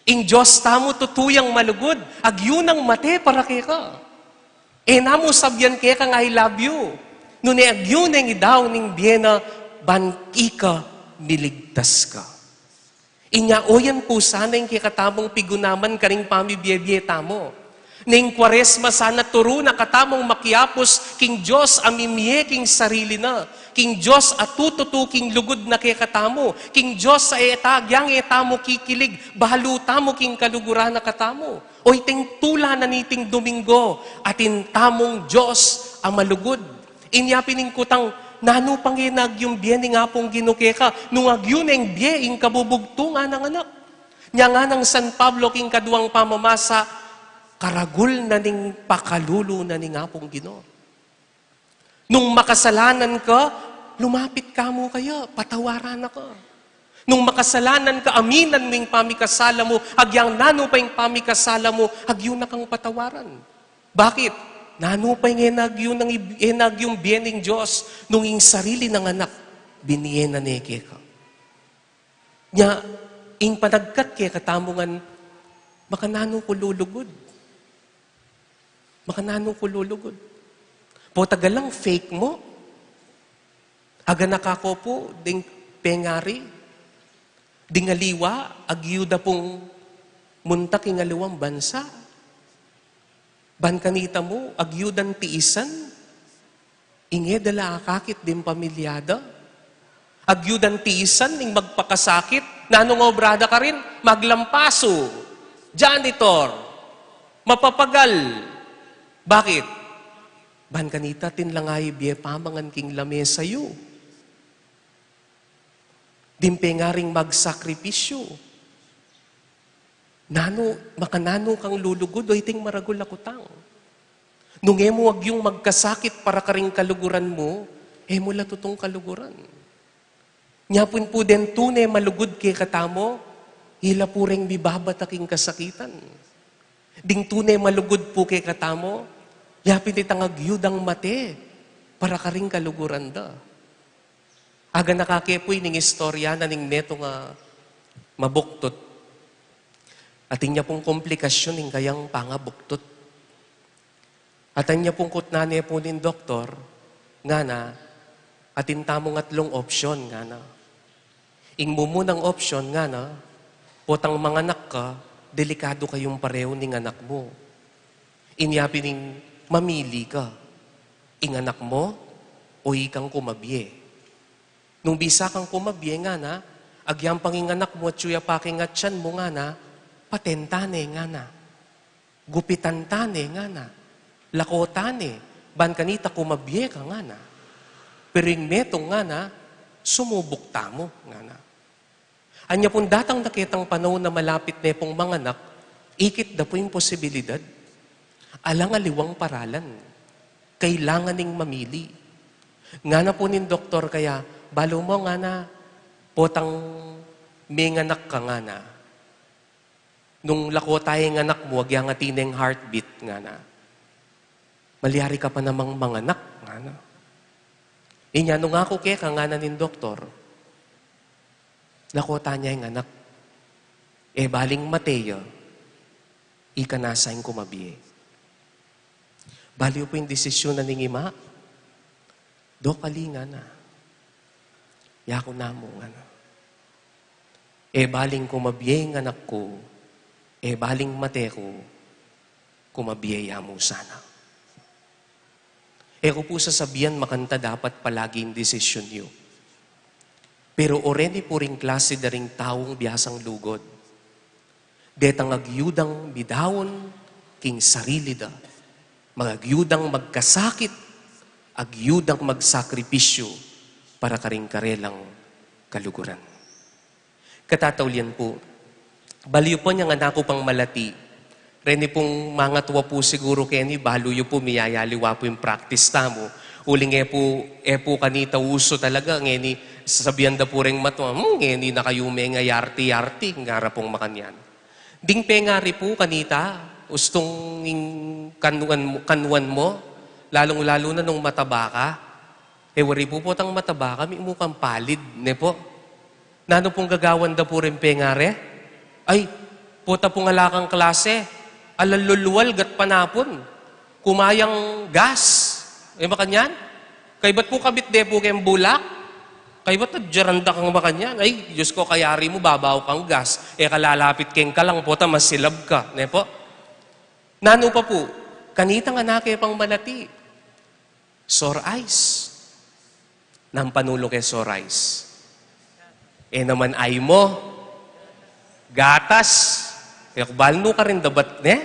Ing Dios tamu tutu yang malugud, agyu nang mate para keka. E na mu sabian kekang I love you. Nune agyu neng idaw ning bie na ban ika miligtas ka. Inya o yan pu sana ing kekatamung pigunaman karing pamibie-bie tamu. Ning Kwaresma sana turu na katamung makiapus king Dios a mimie king sarili na, king Dios a tututu king lugud na kekatamu, king Dios a e ta, agyang e tamu kikilig, balu tamu king kaluguran na katamu. O iting tula na niting Domingo, atin tamung Dios a malugud. Inya pin ing kutang, nanu pang e na agyung bie ning Apung Ginu keka, nung agyu neng bie ing kabubugtungan nang anak. Nya nganang San Pablo king kaduang pamamasa, karagul na ning pakalulu na ning Apung Ginu. Nung makasalanan ka, lumapit ka mu kaya, patawaran na ka. Nung makasalanan ka, aminan mu ing pamikasala mu, agyang nanu pa ing pamikasala mu, agyu na kang patawaran. Bakit? Nanu pa ing e na agyu nang ib-, e na agyung bie ning Dios, nung ing sarili nang anak, binie na ne keka. Nya, ing panagkat kekatamu ngan, makananu ku lulugud? Makananu ku lulugud? Potang galang fake mu? Aganaka ko pu, ding pengari, ding aliwa, agyu da pung munta king aliwang bansa. Ban kanita mu, agyu dang tiisan, ing e da la akakit ding pamilya da. Agyu dang tiisan, ing magpakasakit, nanung obra da karin, maglampasu, janitor, mapapagal. Bakit? Ban kanita atin la nga ibie pamangan king lamesa yu. Ding pengaring magsakripisyu. Nanu, makananu kang lulugud, o iting maragul a kutang. Nung e mu agyung magkasakit para karing kaluguran mu, e mu la tutung kaluguran. Nya pin pu deng tune malugud kekatamu, ila pu reng mibabata king kasakitan. Ding tune malugud pu kekatamu, ya pin itang agyu dang mate para karing kaluguran da. Aganaka ke pu ining istorya na ning metung a mabuktut. Atin ya pung komplikasyun ing kayang pangabuktut. Atin ya pung kutnan ne pu ning doktor, ngana, atin tamung atlung opsyon, ngana. Ing mumunang opsyon, ngana, potang manganak ka, delikadu kayung parehu ning anak mu. Inya pin ing mamili ka, ing anak mu o ikang kumabie. Nung bisa kang kumabie, ngana, agyang pang ing anak mu atyu ya pa king atyan mu, ngana, paten ta ne, ngana. Gupitan ta ne, ngana. Lako ta ne, ban kanita kumabie ka, ngana. Pero ing metung, ngana, sumubuk tamu, ngana. Anya pung datang na ketang panaun a malapit ne pung manganak, ikit da pu ing posibilidad. Alang aliwang paralan. Kailangan ing mamili. Ngana pu ning doktor kaya, balu mu, ngana, potang menganak ka, ngana. Nung lako ta ya ing anak mu, agyang atin neng heartbeat, ngana. Malyari ka pa namang manganak, ngana. Inya nung aku keka, ngana ning doktor, Lakutan ya ing anak. E baling mate ya, ika na sa ing kumabie. Balu yu pu ing desisyun na ning ima, Dok, ali ngana. Yaku na mu ngana. E baling kumabie ing anak ku, e baling mate ku, kumabie ya mu sana. E ku pu sasabian makanita dapat palagi ing desisyun yu. Pero o reni pu ring klasi da ring taung biasang lugud. Detang agyudang midaun king sarili da, mag-agyudang magkasakit, agyudang magsakripisyu para karing karelang kaluguran. Katataulian pu, balu yu pu nyang anak ku pang malati. Reni pung mangatua pu siguru keni, balu yu pu miyayaliwa pu ing practice tamu. Uling e pu, e pu kanita usu talaga, ngeni sasabian da pu reng matua, "Hmm, ngeni na kayu mengayarti-yarti," ngara pung makanyan. Ding pengari pu kanita, ustung ing kanuan mu, kanuan mu, lalung-lalu na nung mataba ka. E wari pu potang mataba ka, mi-, mukang palid, ne pu? Nanu pung gagawan da pu ring pengari? Ay, pota pung ala kang klase, alalulwal gat panapun. Kumayang gas. E makanyan? Kaybat pu kabit de pu keng bulak. Kaybat adyaran da kang makanyan. Ay, Diyos ko, kayari mu, babaw kang gas. E ka lalapit keng kalang, pota masilab ka. Ne pu? Nanu pa pu? Kanitang anak e pang malati. Sore eyes. Nanu panulu ke sore eyes? E naman ay mu, gatas. E, ku balu nu karin dabat, ne?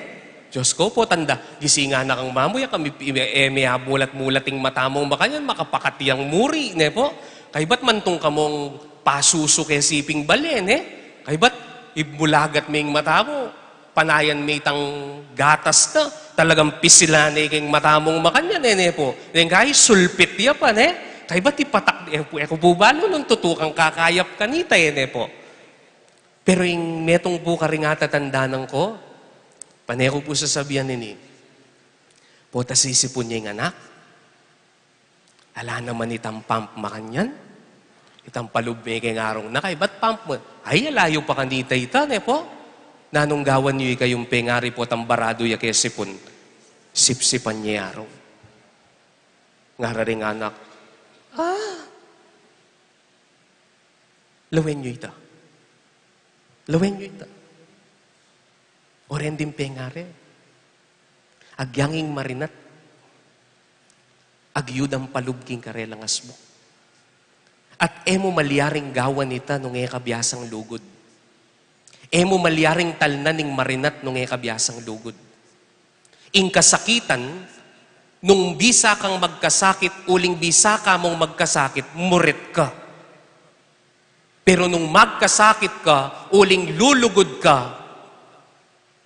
Diyos ko pu, tanda, gisingan na kang mamu, ya kami, e, e, me, mulat-mulat ing mata mung makanyan, makapakat yang muri, ne pu? Kaybat mantung kamung pasusu ke siping bale, ne? Kaybat, ibulagat me ing mata mu. Panayan me itang gatas na, talagang pisilan ne keng mata mung makanyan, e, ne pu? Deng kai sulpit ya pa, ne? Kaybat ipatak, e ku pu, e ku pu balu nung tutu kang kakayap kanita, e, ne pu? Pero ing metung pu karing atatandanan ku, pane ku pu sasabian ini, pota sisipun ya ing anak. Ala naman itang pump makanyan. Itang palub me keng arung na, kaybat pump mu. Ay, ala yu pa kanita ita, ne pu? Nanung gawan yu ikayung pengari potang baradu ya ke sipun? Sipsipan ye arung. Ngara ring anak, "Ah, lawen yu ita. Lawen yu ita." O ren ding pengari. Agyang ing marinat, agyudang palub king karelang asbuk. At e mu malyaring gawan ita nung e ka biasang lugud. E mu malyaring talnan ing marinat nung e ka biasang lugud. Ing kasakitan, nung bisa kang magkasakit, uling bisa ka mung magkasakit, murit ka. Pero nung magkasakit ka, uling lulugud ka,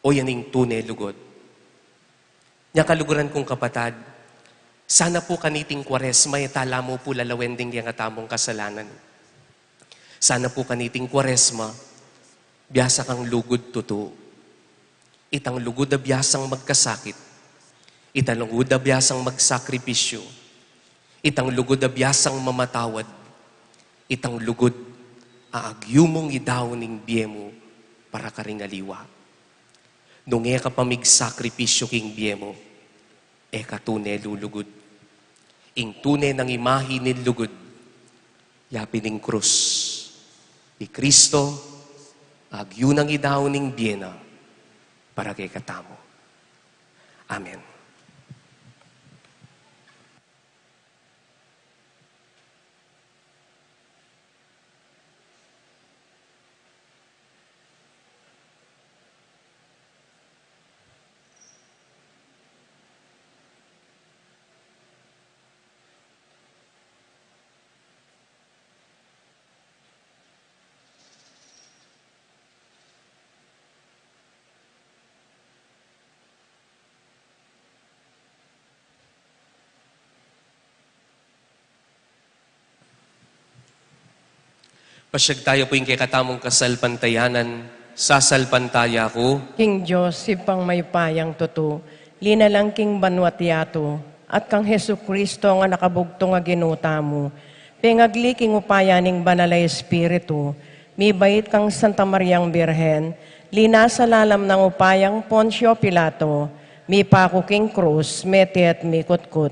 o yan ing tune lugud. Nya kaluguran kung kapatad, sana pu kaniting Kwaresma, e tala mu pu lalawen ding kekatamung kasalanan. Sana pu kaniting Kwaresma, biasa kang lugud tutu. Itang lugud a biasang magkasakit. Itang lugud a biasang magsakripisyu. Itang lugud a biasang mamatawad. Itang lugud a agyumung idaun ing bie mu para karing aliwa. Nung e ka pa migsakripisyu king bie mu, e ka tune lulugud. Ing tune nang imahi ning lugud, yapin ing krus. I Kristo, agyu nang idaun ing bie na para kekatamu. Amen. Pasyag tayu pu ing kekatamung kasalpantayanan, sasalpantaya ku king Dios, Ibpang mayupayang tutu, linalang king banua't yatu, at kang Jesucristo a anak a bugtung a Ginu tamu, pengagli king upaya ning Banal a Espiritu, Mibait kang Santa Mariang Birhen, linasa lalam nang upayang Poncio Pilato, mipaku king krus, mete at mikutkut.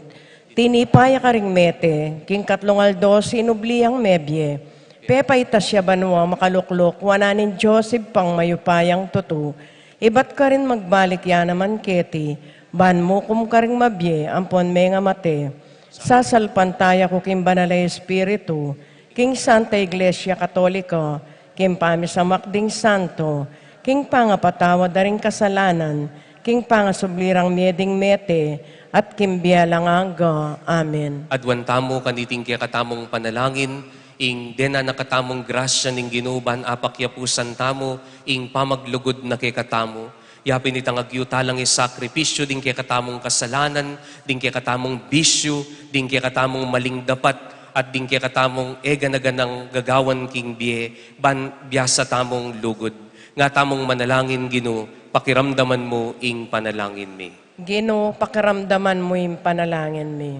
Tinipa ya karing mete, king katlung aldo sinubli yang mebie. Pepaitas ya banua makalukluk wanan ning Dios Ibpang mayupayang tutu. Ibat karin magbalik ya naman keti, ban mukum karing mabie ampon mengamate. Sasalpantaya ku king Banal a Espiritu, king Santa Iglesia Katolika, king pamisamak ding santo, king pangapatawad da ring kasalanan, king pangasubli rang mie ding mete, at king bie alang angga. Amen. Aduan tamu kaniting kekatamung panalangin, ing dena na katamung grasya ning Ginu ban apakyapusan tamu ing pamaglugud na kekatamu. Ya pin itang agyuta lang isakripisyu ding kekatamung kasalanan, ding kekatamung bisyu, ding kekatamung maling dapat, at ding kekatamung e gana-ganang gagawan king bie, ban biasa tamung lugud. Nga tamung manalangin, Ginu, pakiramdaman mu ing panalangin mi. Ginu, pakiramdaman mu ing panalangin mi.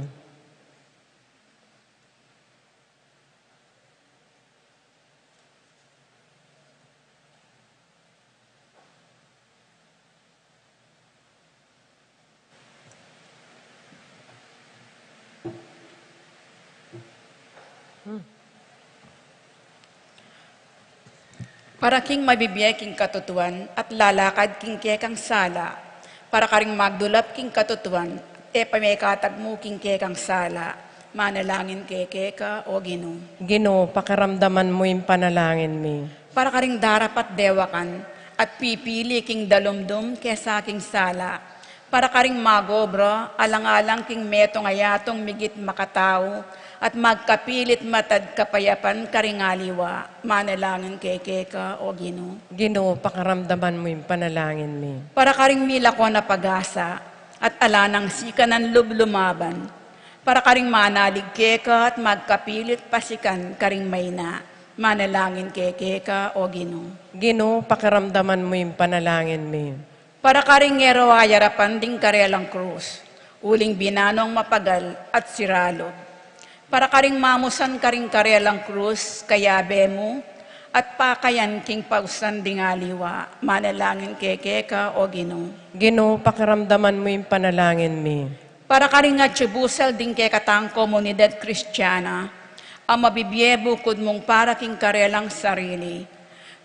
Para king mabibie king katutuan at lalakad king kekang sala, para karing magdulap king katutuan, e pa mekatagmu king kekang sala, manalangin keke ka, o Ginu. Ginu, pakiramdaman mu ing panalangin mi. Para karing darapat dewakan at pipili king dalumdum kesa king sala, para karing magobra alang-alang king metung a yatung migit makatau at magkapilit matad kapayapan karing aliwa, manalangin keke ka, o Ginu. Ginu, pakiramdaman mu ing panalangin mi. Para karing milako na pag-asa at ala nang sikanan lub lumaban, para karing manalig keka at magkapilit pasikan karing maina, manalangin keke ka, o Ginu. Ginu, pakiramdaman mu ing panalangin mi. Para karing e ro ayarapan ding karelang krus, uling binanong mapagal at siralub. Para karing mamusan karing karelang krus, kayabe mu, at pakayan king pausan ding aliwa, manalangin keke ka, o Ginu. Ginu, pakiramdaman mu ing panalangin mi. Para karing atsu busal ding kekatang komunidad Kristiana, a mabibie bukud mung para king karelang sarili.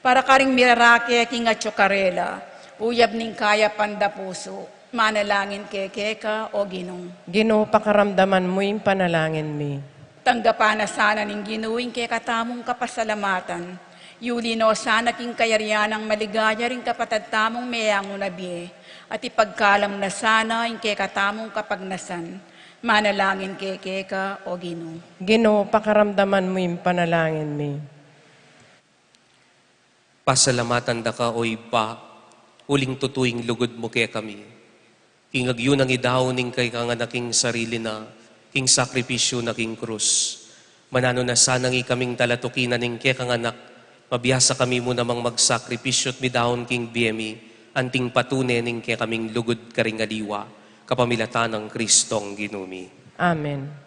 Para karing mirarake king atsu karela, uyab ning kayapan da pusu, manalangin keke ka, o Ginu. Ginu, pakiramdaman mu ing panalangin mi. Tanggapan na sana ning Ginu ing kekatamung kapasalamatan. Yuli no sana king kayarian nang maligaya ring kapatad tamung meangu na bie, at ipagkalam na sana ing kekatamung kapagnasan. Manalangin keke ka, o Ginu. Ginu, pakiramdaman mu ing panalangin mi. Pasalamatan da ka, o Ibpa, uling tutu ing lugud mu kekami. King agyu nang idaun ning kekang Anak ing sarili na, king sakripisyu na king krus. Mananu na sanang ikaming talatuki na ning kekang Anak, mabiasa kami mu namang magsakripisyu at midaun king bie mi, anting patune ning kekaming lugud karing aliwa, kapamilatan nang Kristong Ginu mi. Amen.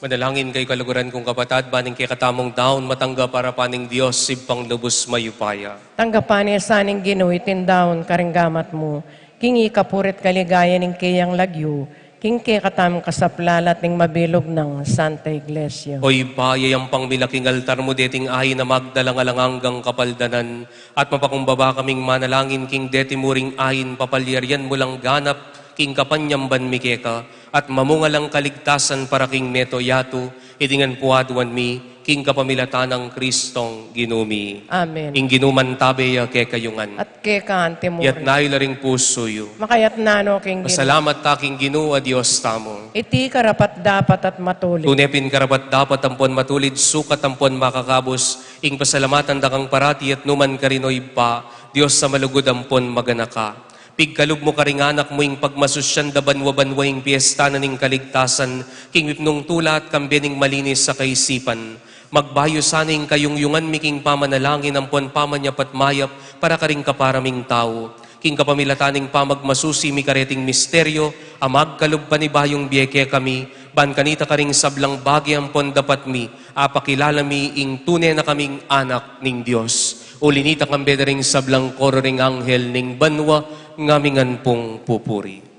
Manalangin kayu, kaluguran kung kapatad, ban ing kekatamung daun matanggap arapan ning Dios, Ibpang lubus mayupaya. Tanggapan na sa ning Ginu iting daun karing gamat mu, king ikapuri't kaligayan ning keyang lagyu, king kekatamung kasaplalan at ning mabilug nang Santa Iglesia. O Ibpa, yayampang mi la king altar mu deting ain a magdalang alang anggang kapaldanan, at mapakumbaba kaming manalangin king deti muring ain, papalyarian mu lang ganap king kapanyamban mi keka, at mamunga lang kaligtasan para king mabilug a yatu, iti ngan pu aduan mi, king kapamilatan nang Kristong Ginu mi. Amen. Ing Ginu mantabe ya kekayu ngan. At keka anti mu rin. Itas yu la ring pusu yu. Makatas na no king Ginu. Pasalamat ta king Ginu a Dios tamu. Iti karapat-dapat at matulid. Tune pin karapat-dapat ampon matulid, sukat ampon makakabus, ing pasalamatan da kang parati at nukarin man, O Ibpa, Dios a malugud ampon maganaka. Pigkalub mu karing anak mu ing pagmasusyan da banua-banua ing piesta na ning kaligtasan, king mipnung tula at kambe ning malinis a kaisipan. Magbayu sana ing kayungyungan mi king pamanalangin ampon pamanyap at mayap para karing kapara ming tau. King kapamilatan ning pamagmasusi mi kareting misteryo, a magkalub panibayung bie kekami, ban kanita karing sablang bage ampon dapat mi, apakilala mi ing tune na kaming anak ning Dios. Uli nita, kambe da ring sablang koro ring anghel ning banua, ngamingan pung pupuri.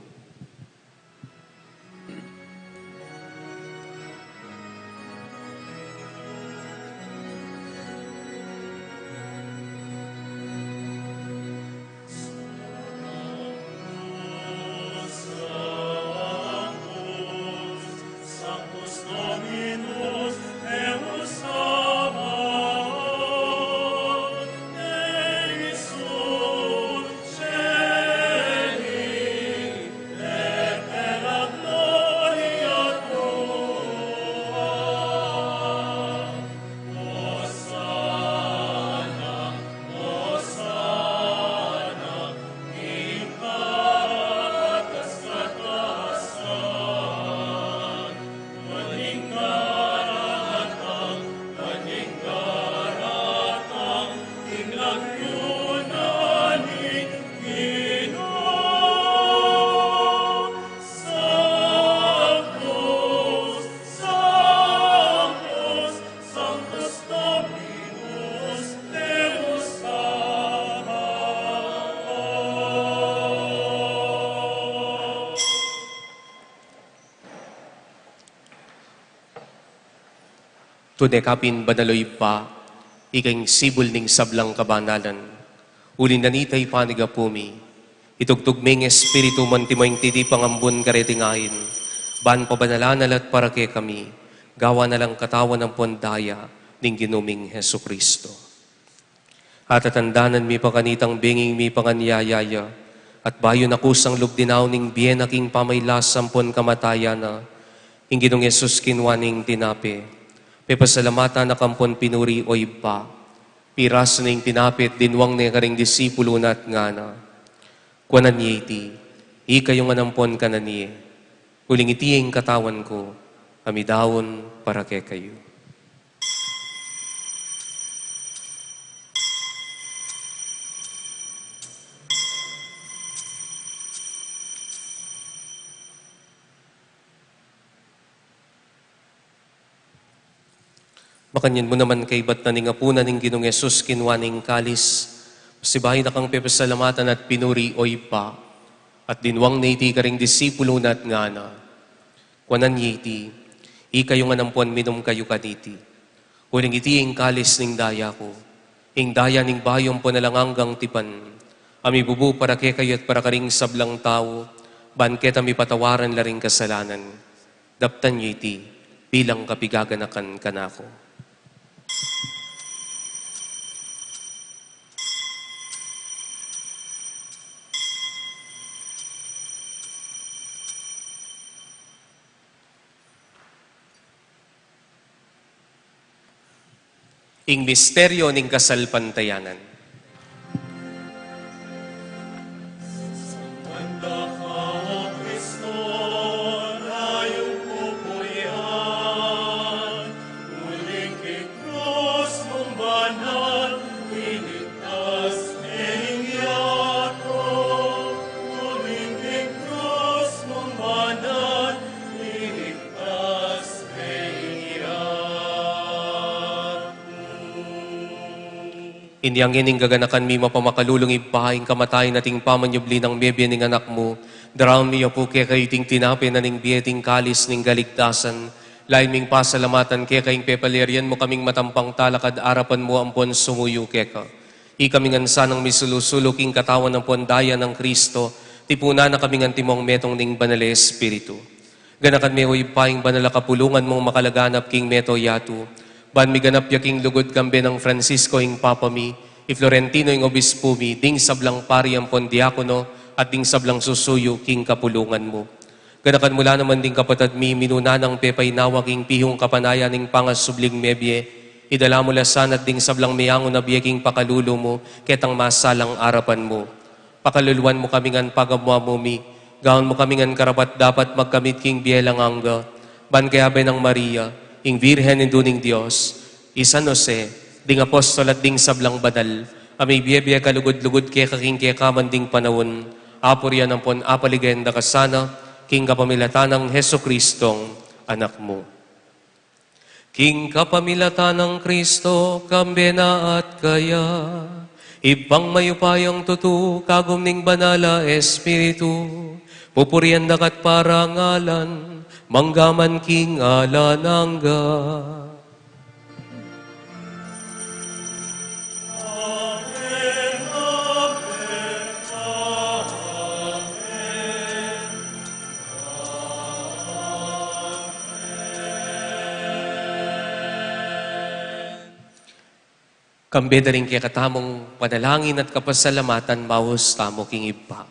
Tune ka pin banal, o Ibpa, ika ing sibul ning sablang kabanalan. Uli na nita, ipanyawad mi, itugtug me ing Espiritu mu anti mo ing titipang ambun kareting ain, ban pabanalan na la at para kekami, gawan na lang katawan ampon daya ning Ginu ming Jesucristo. Atatandanan mi pa kanitang benging mipanganyaya ya, at bayu na kusang lub dinaun ing bie na king pamailas ampon kamatayan na, ing Ginung Jesus kinua ne ing tinape, pepasalamatan na ka ampon pinuri, o Ibpa, pirasan ne ing tinape at dinwang ne karing disipulu na at ngana: Kuanan ye iti, ikayu ngan ampon kanan ye, uling iti ing katawan ku, a midaun para kekayu. Makanyan mu naman, kaibat na ning apunan, ing Ginung Jesus kinua ne ing kalis, pasibayu na kang pepasalamatan at pinuri, o Ibpa, at dinwang ne iti karing disipulu na at ngana: Kuanan ye iti, ikayu ngan ampon minum kayu kaniti, uling iti ing kalis ning daya ku, ing daya ning bayu ampon alang anggang tipan, a mibubu para kekayu at para karing sablang tau, ban keta mipatawaran la ring kasalanan. Daptan yu iti bilang kapigaganakan kanaku. Ing misteryo ning kasalpantayanan. Inyang ini ing gaganakan mi mapamakalulung Ibpa, ing kamatayan at ing pamanyubli nang mebie ning Anak mu, daraun mi ya pu keka iting tinape na ning bie, iting kalis ning kaligtasan. Lalu ming pasalamatan keka ing pepalyarian mu kaming matampang talakad arapan mu ampon sumuyu keka. Ikami ngan sanang misulu-sulu king katawan ampon daya nang Kristo, tipunan na kaming antimong metung ning Banal a Espiritu. Ganakan me, o Ibpa, ing banal a kapulungan mung makalaganap king mabilug a yatu, ban miganap ya king lugud kambe nang Francisco ing Papa mi, i Florentino ing Obispu mi, ding sablang pari ampon diakono, at ding sablang susuyu king kapulungan mu. Ganakan mu la naman ding kapatad mi minuna nang pepainawa king pihung kapanayan ning pangasubling mebie, idala mu la sana at ding sablang meangu na bie king pakalulu mu, ketang masalang arapan mu. Pakaluluan mu kami ngan pagamuan mu mi, gawan mu kami ngan karapat-dapat magkamit king bie alang angga, ban kayabe nang Maria, ing Virgen Indu ning Dios, i San Jose, ding apostol at ding sablang banal, a mibie-bie kalugud-lugud keka king kekaman ding panaun, apurian ampon apaligayan da ka sana, king kapamilatan nang Jesucristong Anak mu. King kapamilatan nang Kristo, kambe na at kaya, Ibpang mayupayang tutu, kagum ning Banal a Espiritu, pupurian da ka't parangalan, manggaman king alang angga. Kambe da ring kekatamung panalangin at kapasalamatan, maus tamu king Ibpa.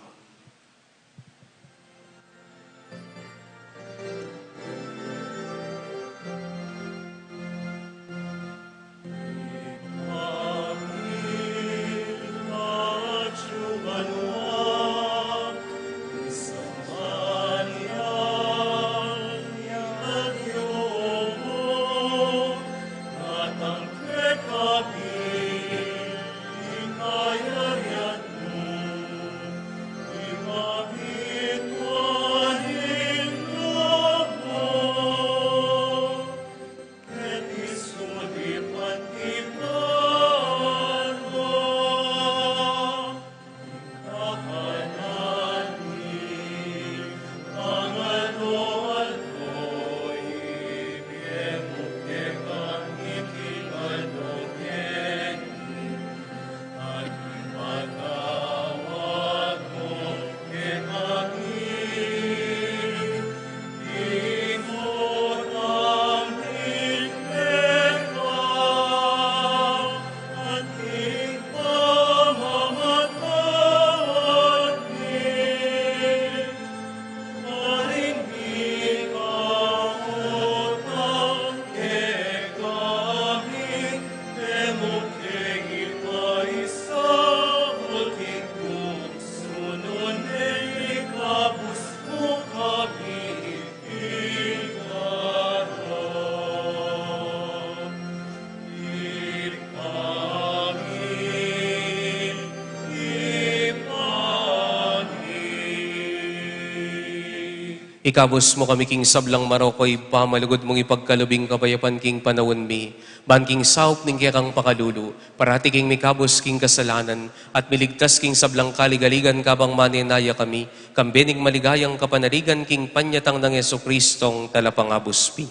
Ikabus mu kami king sablang marok, o Ibpa, malugud mung ipagkalub ing kapayapan king panaun mi, ban king saup ning kekang pakalulu, parati king mikabus king kasalanan, at miligtas king sablang kaligaligan kabang manenaya kami, kambe ning maligayang kapanaligan king panyatang nang Jesucristong Talapangabus mi.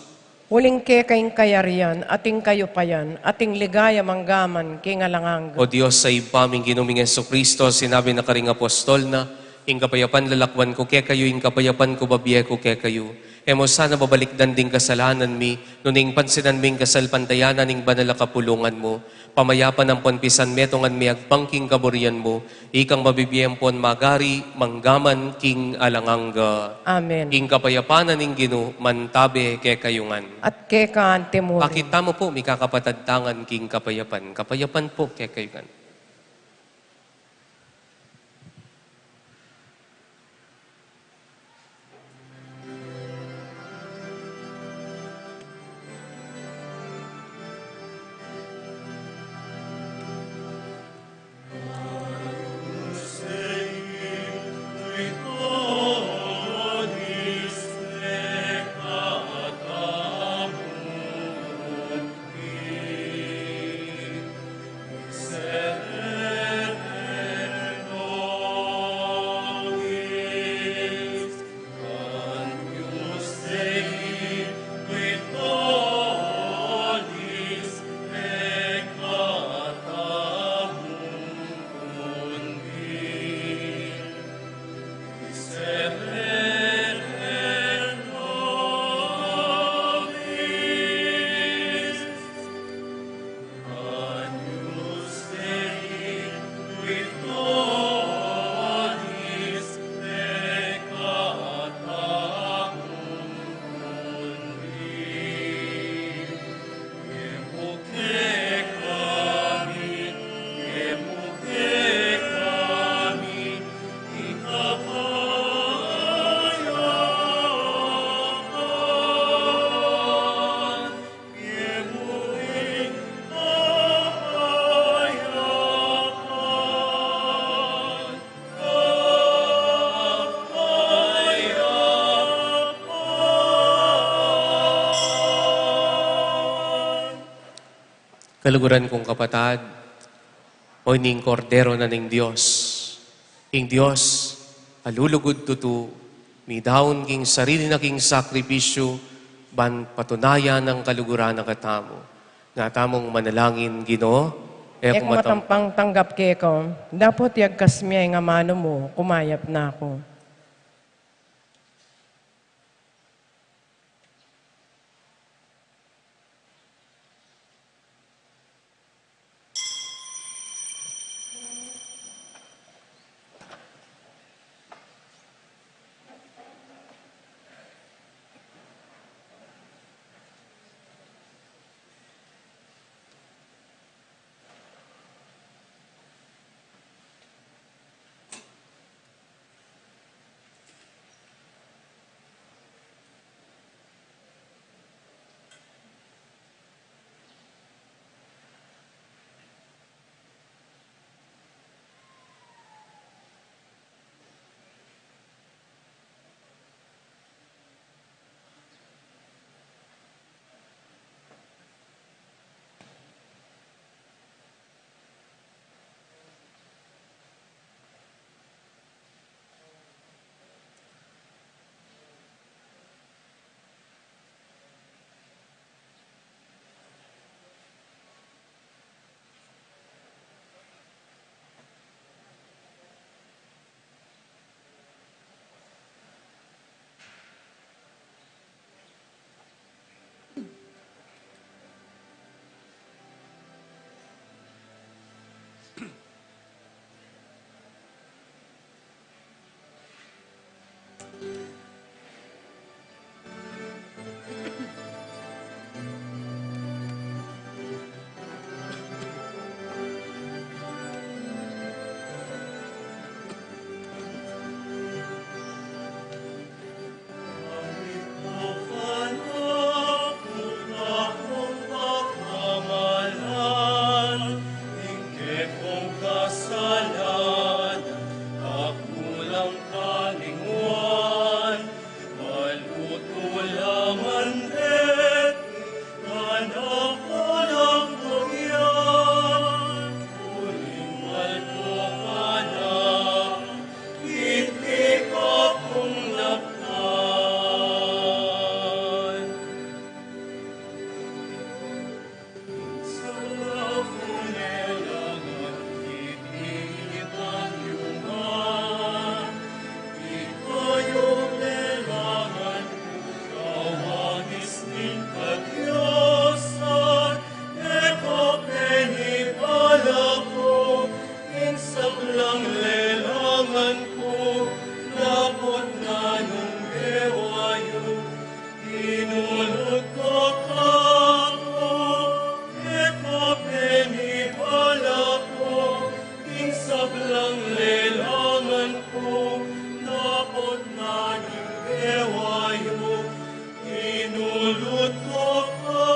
Uling keka ing kayarian, at ing kayupayan, at ing ligaya manggaman king alang angga. O Dios a Ibpa ming Ginu ming Jesucristo, sinabi na karing apostol na, ing kapayapan lalakwan ku kekayu, ing kapayapan ku babie ku kekayu. E mu sana babalikdan ding kasalanan mi, nune ing pansinan mu ing kasalpantayanan ning banal a kapulungan mu. Pamayapan ampon pisanmetungan mi agpang king kaburian mu, ikang mabibie ampon magari manggaman king alang angga. Amen. Ing kapayapan na ning Ginu mantabe kekayu ngan. At keka antimu rin. Pakit tamu pu, mikakapatad tangan king kapayapan. Kapayapan pu kekayu ngan. Kaluguran kung kapatad, o ining Kordero na ning Dios. Ing Dios, a lulugud tutu, midaun king sarili na king sakripisyu, ban patunayan ing kaluguran na katamu. Nga tamung manalangin, Ginu, e ku matampang tanggap keka, dapot yagkas me ing amanu mu, kumayap na ku. Ing sablang lelangan ku, dapot na nung e wa yu, inulut ko kaku, e ko penibala ku, ing sablang lelangan ku, dapot na nung e wa yu, inulut ko kaku.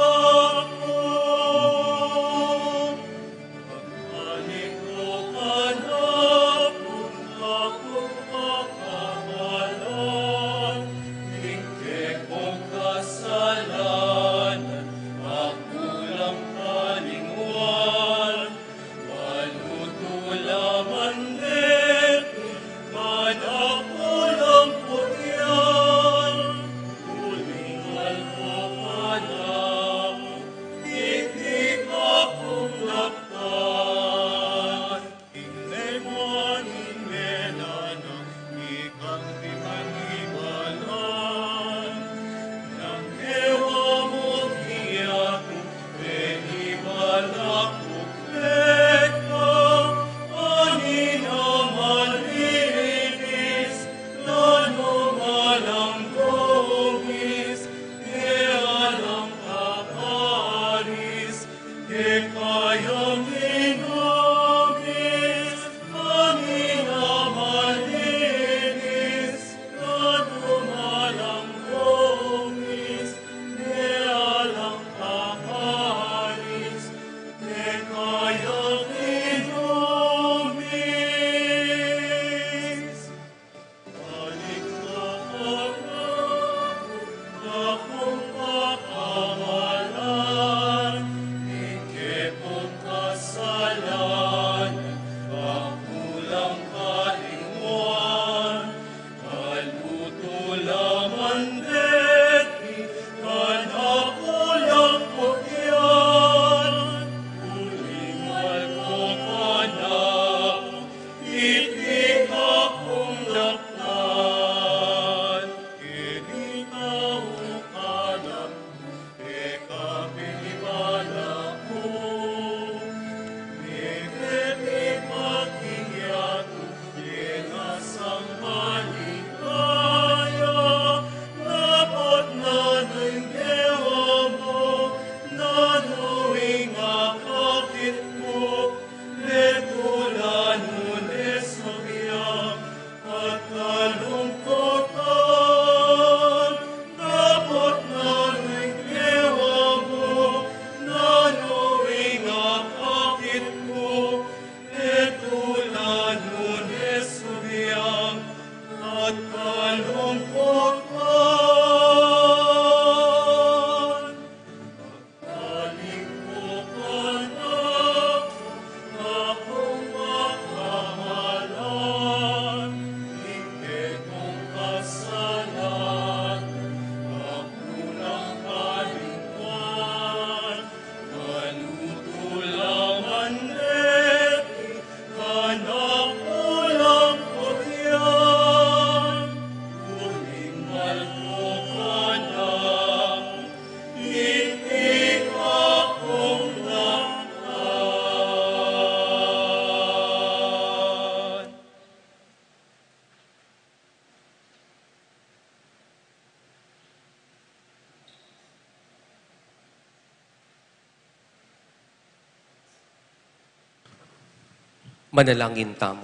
Manalangin tamu.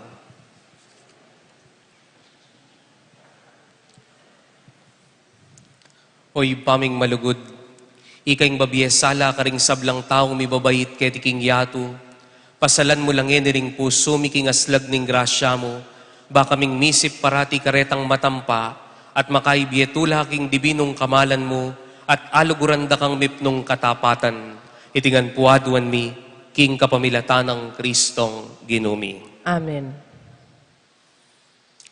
O Ibpa ming malugud, ika ing babie sala karing sablang taung mibabait keti king yatu, pasalan mu la ngeni ring pusu mi king aslag ning grasya mu, ba kaming misip parati karetang matampa, at makaibie tula king dibinung kamalan mu, at aluguran da kang mipnung katapatan. Iti ngan pu aduan mi, king kapamilatan nang Kristong Ginu mi. Amen.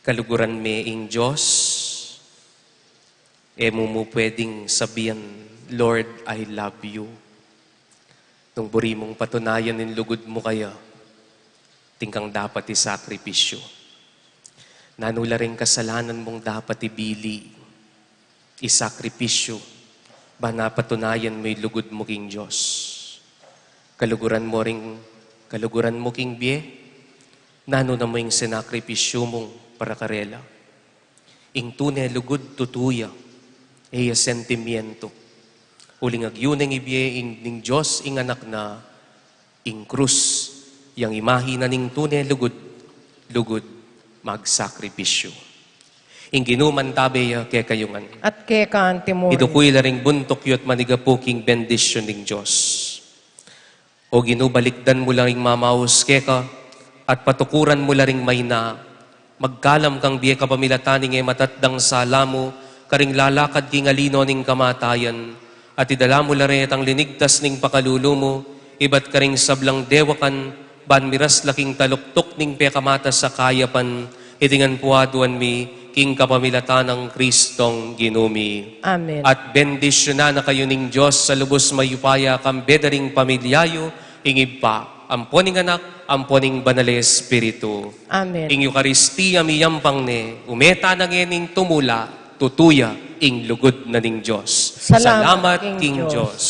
Kaluguran me ing Dios, e mu mu pwedeng sabian, "Lord, I love you." Nung buri mung patunayan ing lugud mu kaya, atin kang dapat isakripisyu. Nanu la ring kasalanan mung dapat ibili, isakripisyu, ban patunayan mu ing lugud mu king Dios. Kaluguran mu ring, kaluguran mu king bie, nanu namu ing sinakripisyu mung para karela. Ing tune lugud tutu ya, e ya sentimientu. Uling agyu neng ibie ing, ning Dios ing anak na, ing krus, yang imahe na ning tune lugud, lugud magsakripisyu. Ing Ginu mantabe ya kekayu ngan. At keka anti mu rin. Iduku yu la ring buntuk yu at manigapu king bendisyun ning Dios. O Ginu, balikdan mu la ring mamaus keka, at patukuran mu la ring maina. Magkalam kang bie kapamilatan ning e matatdang sala mu, karing lalakad king alino ning kamatayan, at idala mu la retang linigtas ning pakalulu mu, ibat karing sablang dewakan, ban miras la king taluktuk ning pekamatas a kayapan, iti ngan pu aduan mi, king kapamilatan nang Kristong Ginu mi. Amen. At bendisyunan na kayu ning Dios a lubus mayupaya, kambe da ring pamilya yu, ing Ibpa, ampo ning Anak, ampo ning Banal a Espiritu. Amen. Ing Eukaristia miyampang ne, ume tana ngening tumula, tutu ya ing lugud na ning Dios. Salamat king Dios.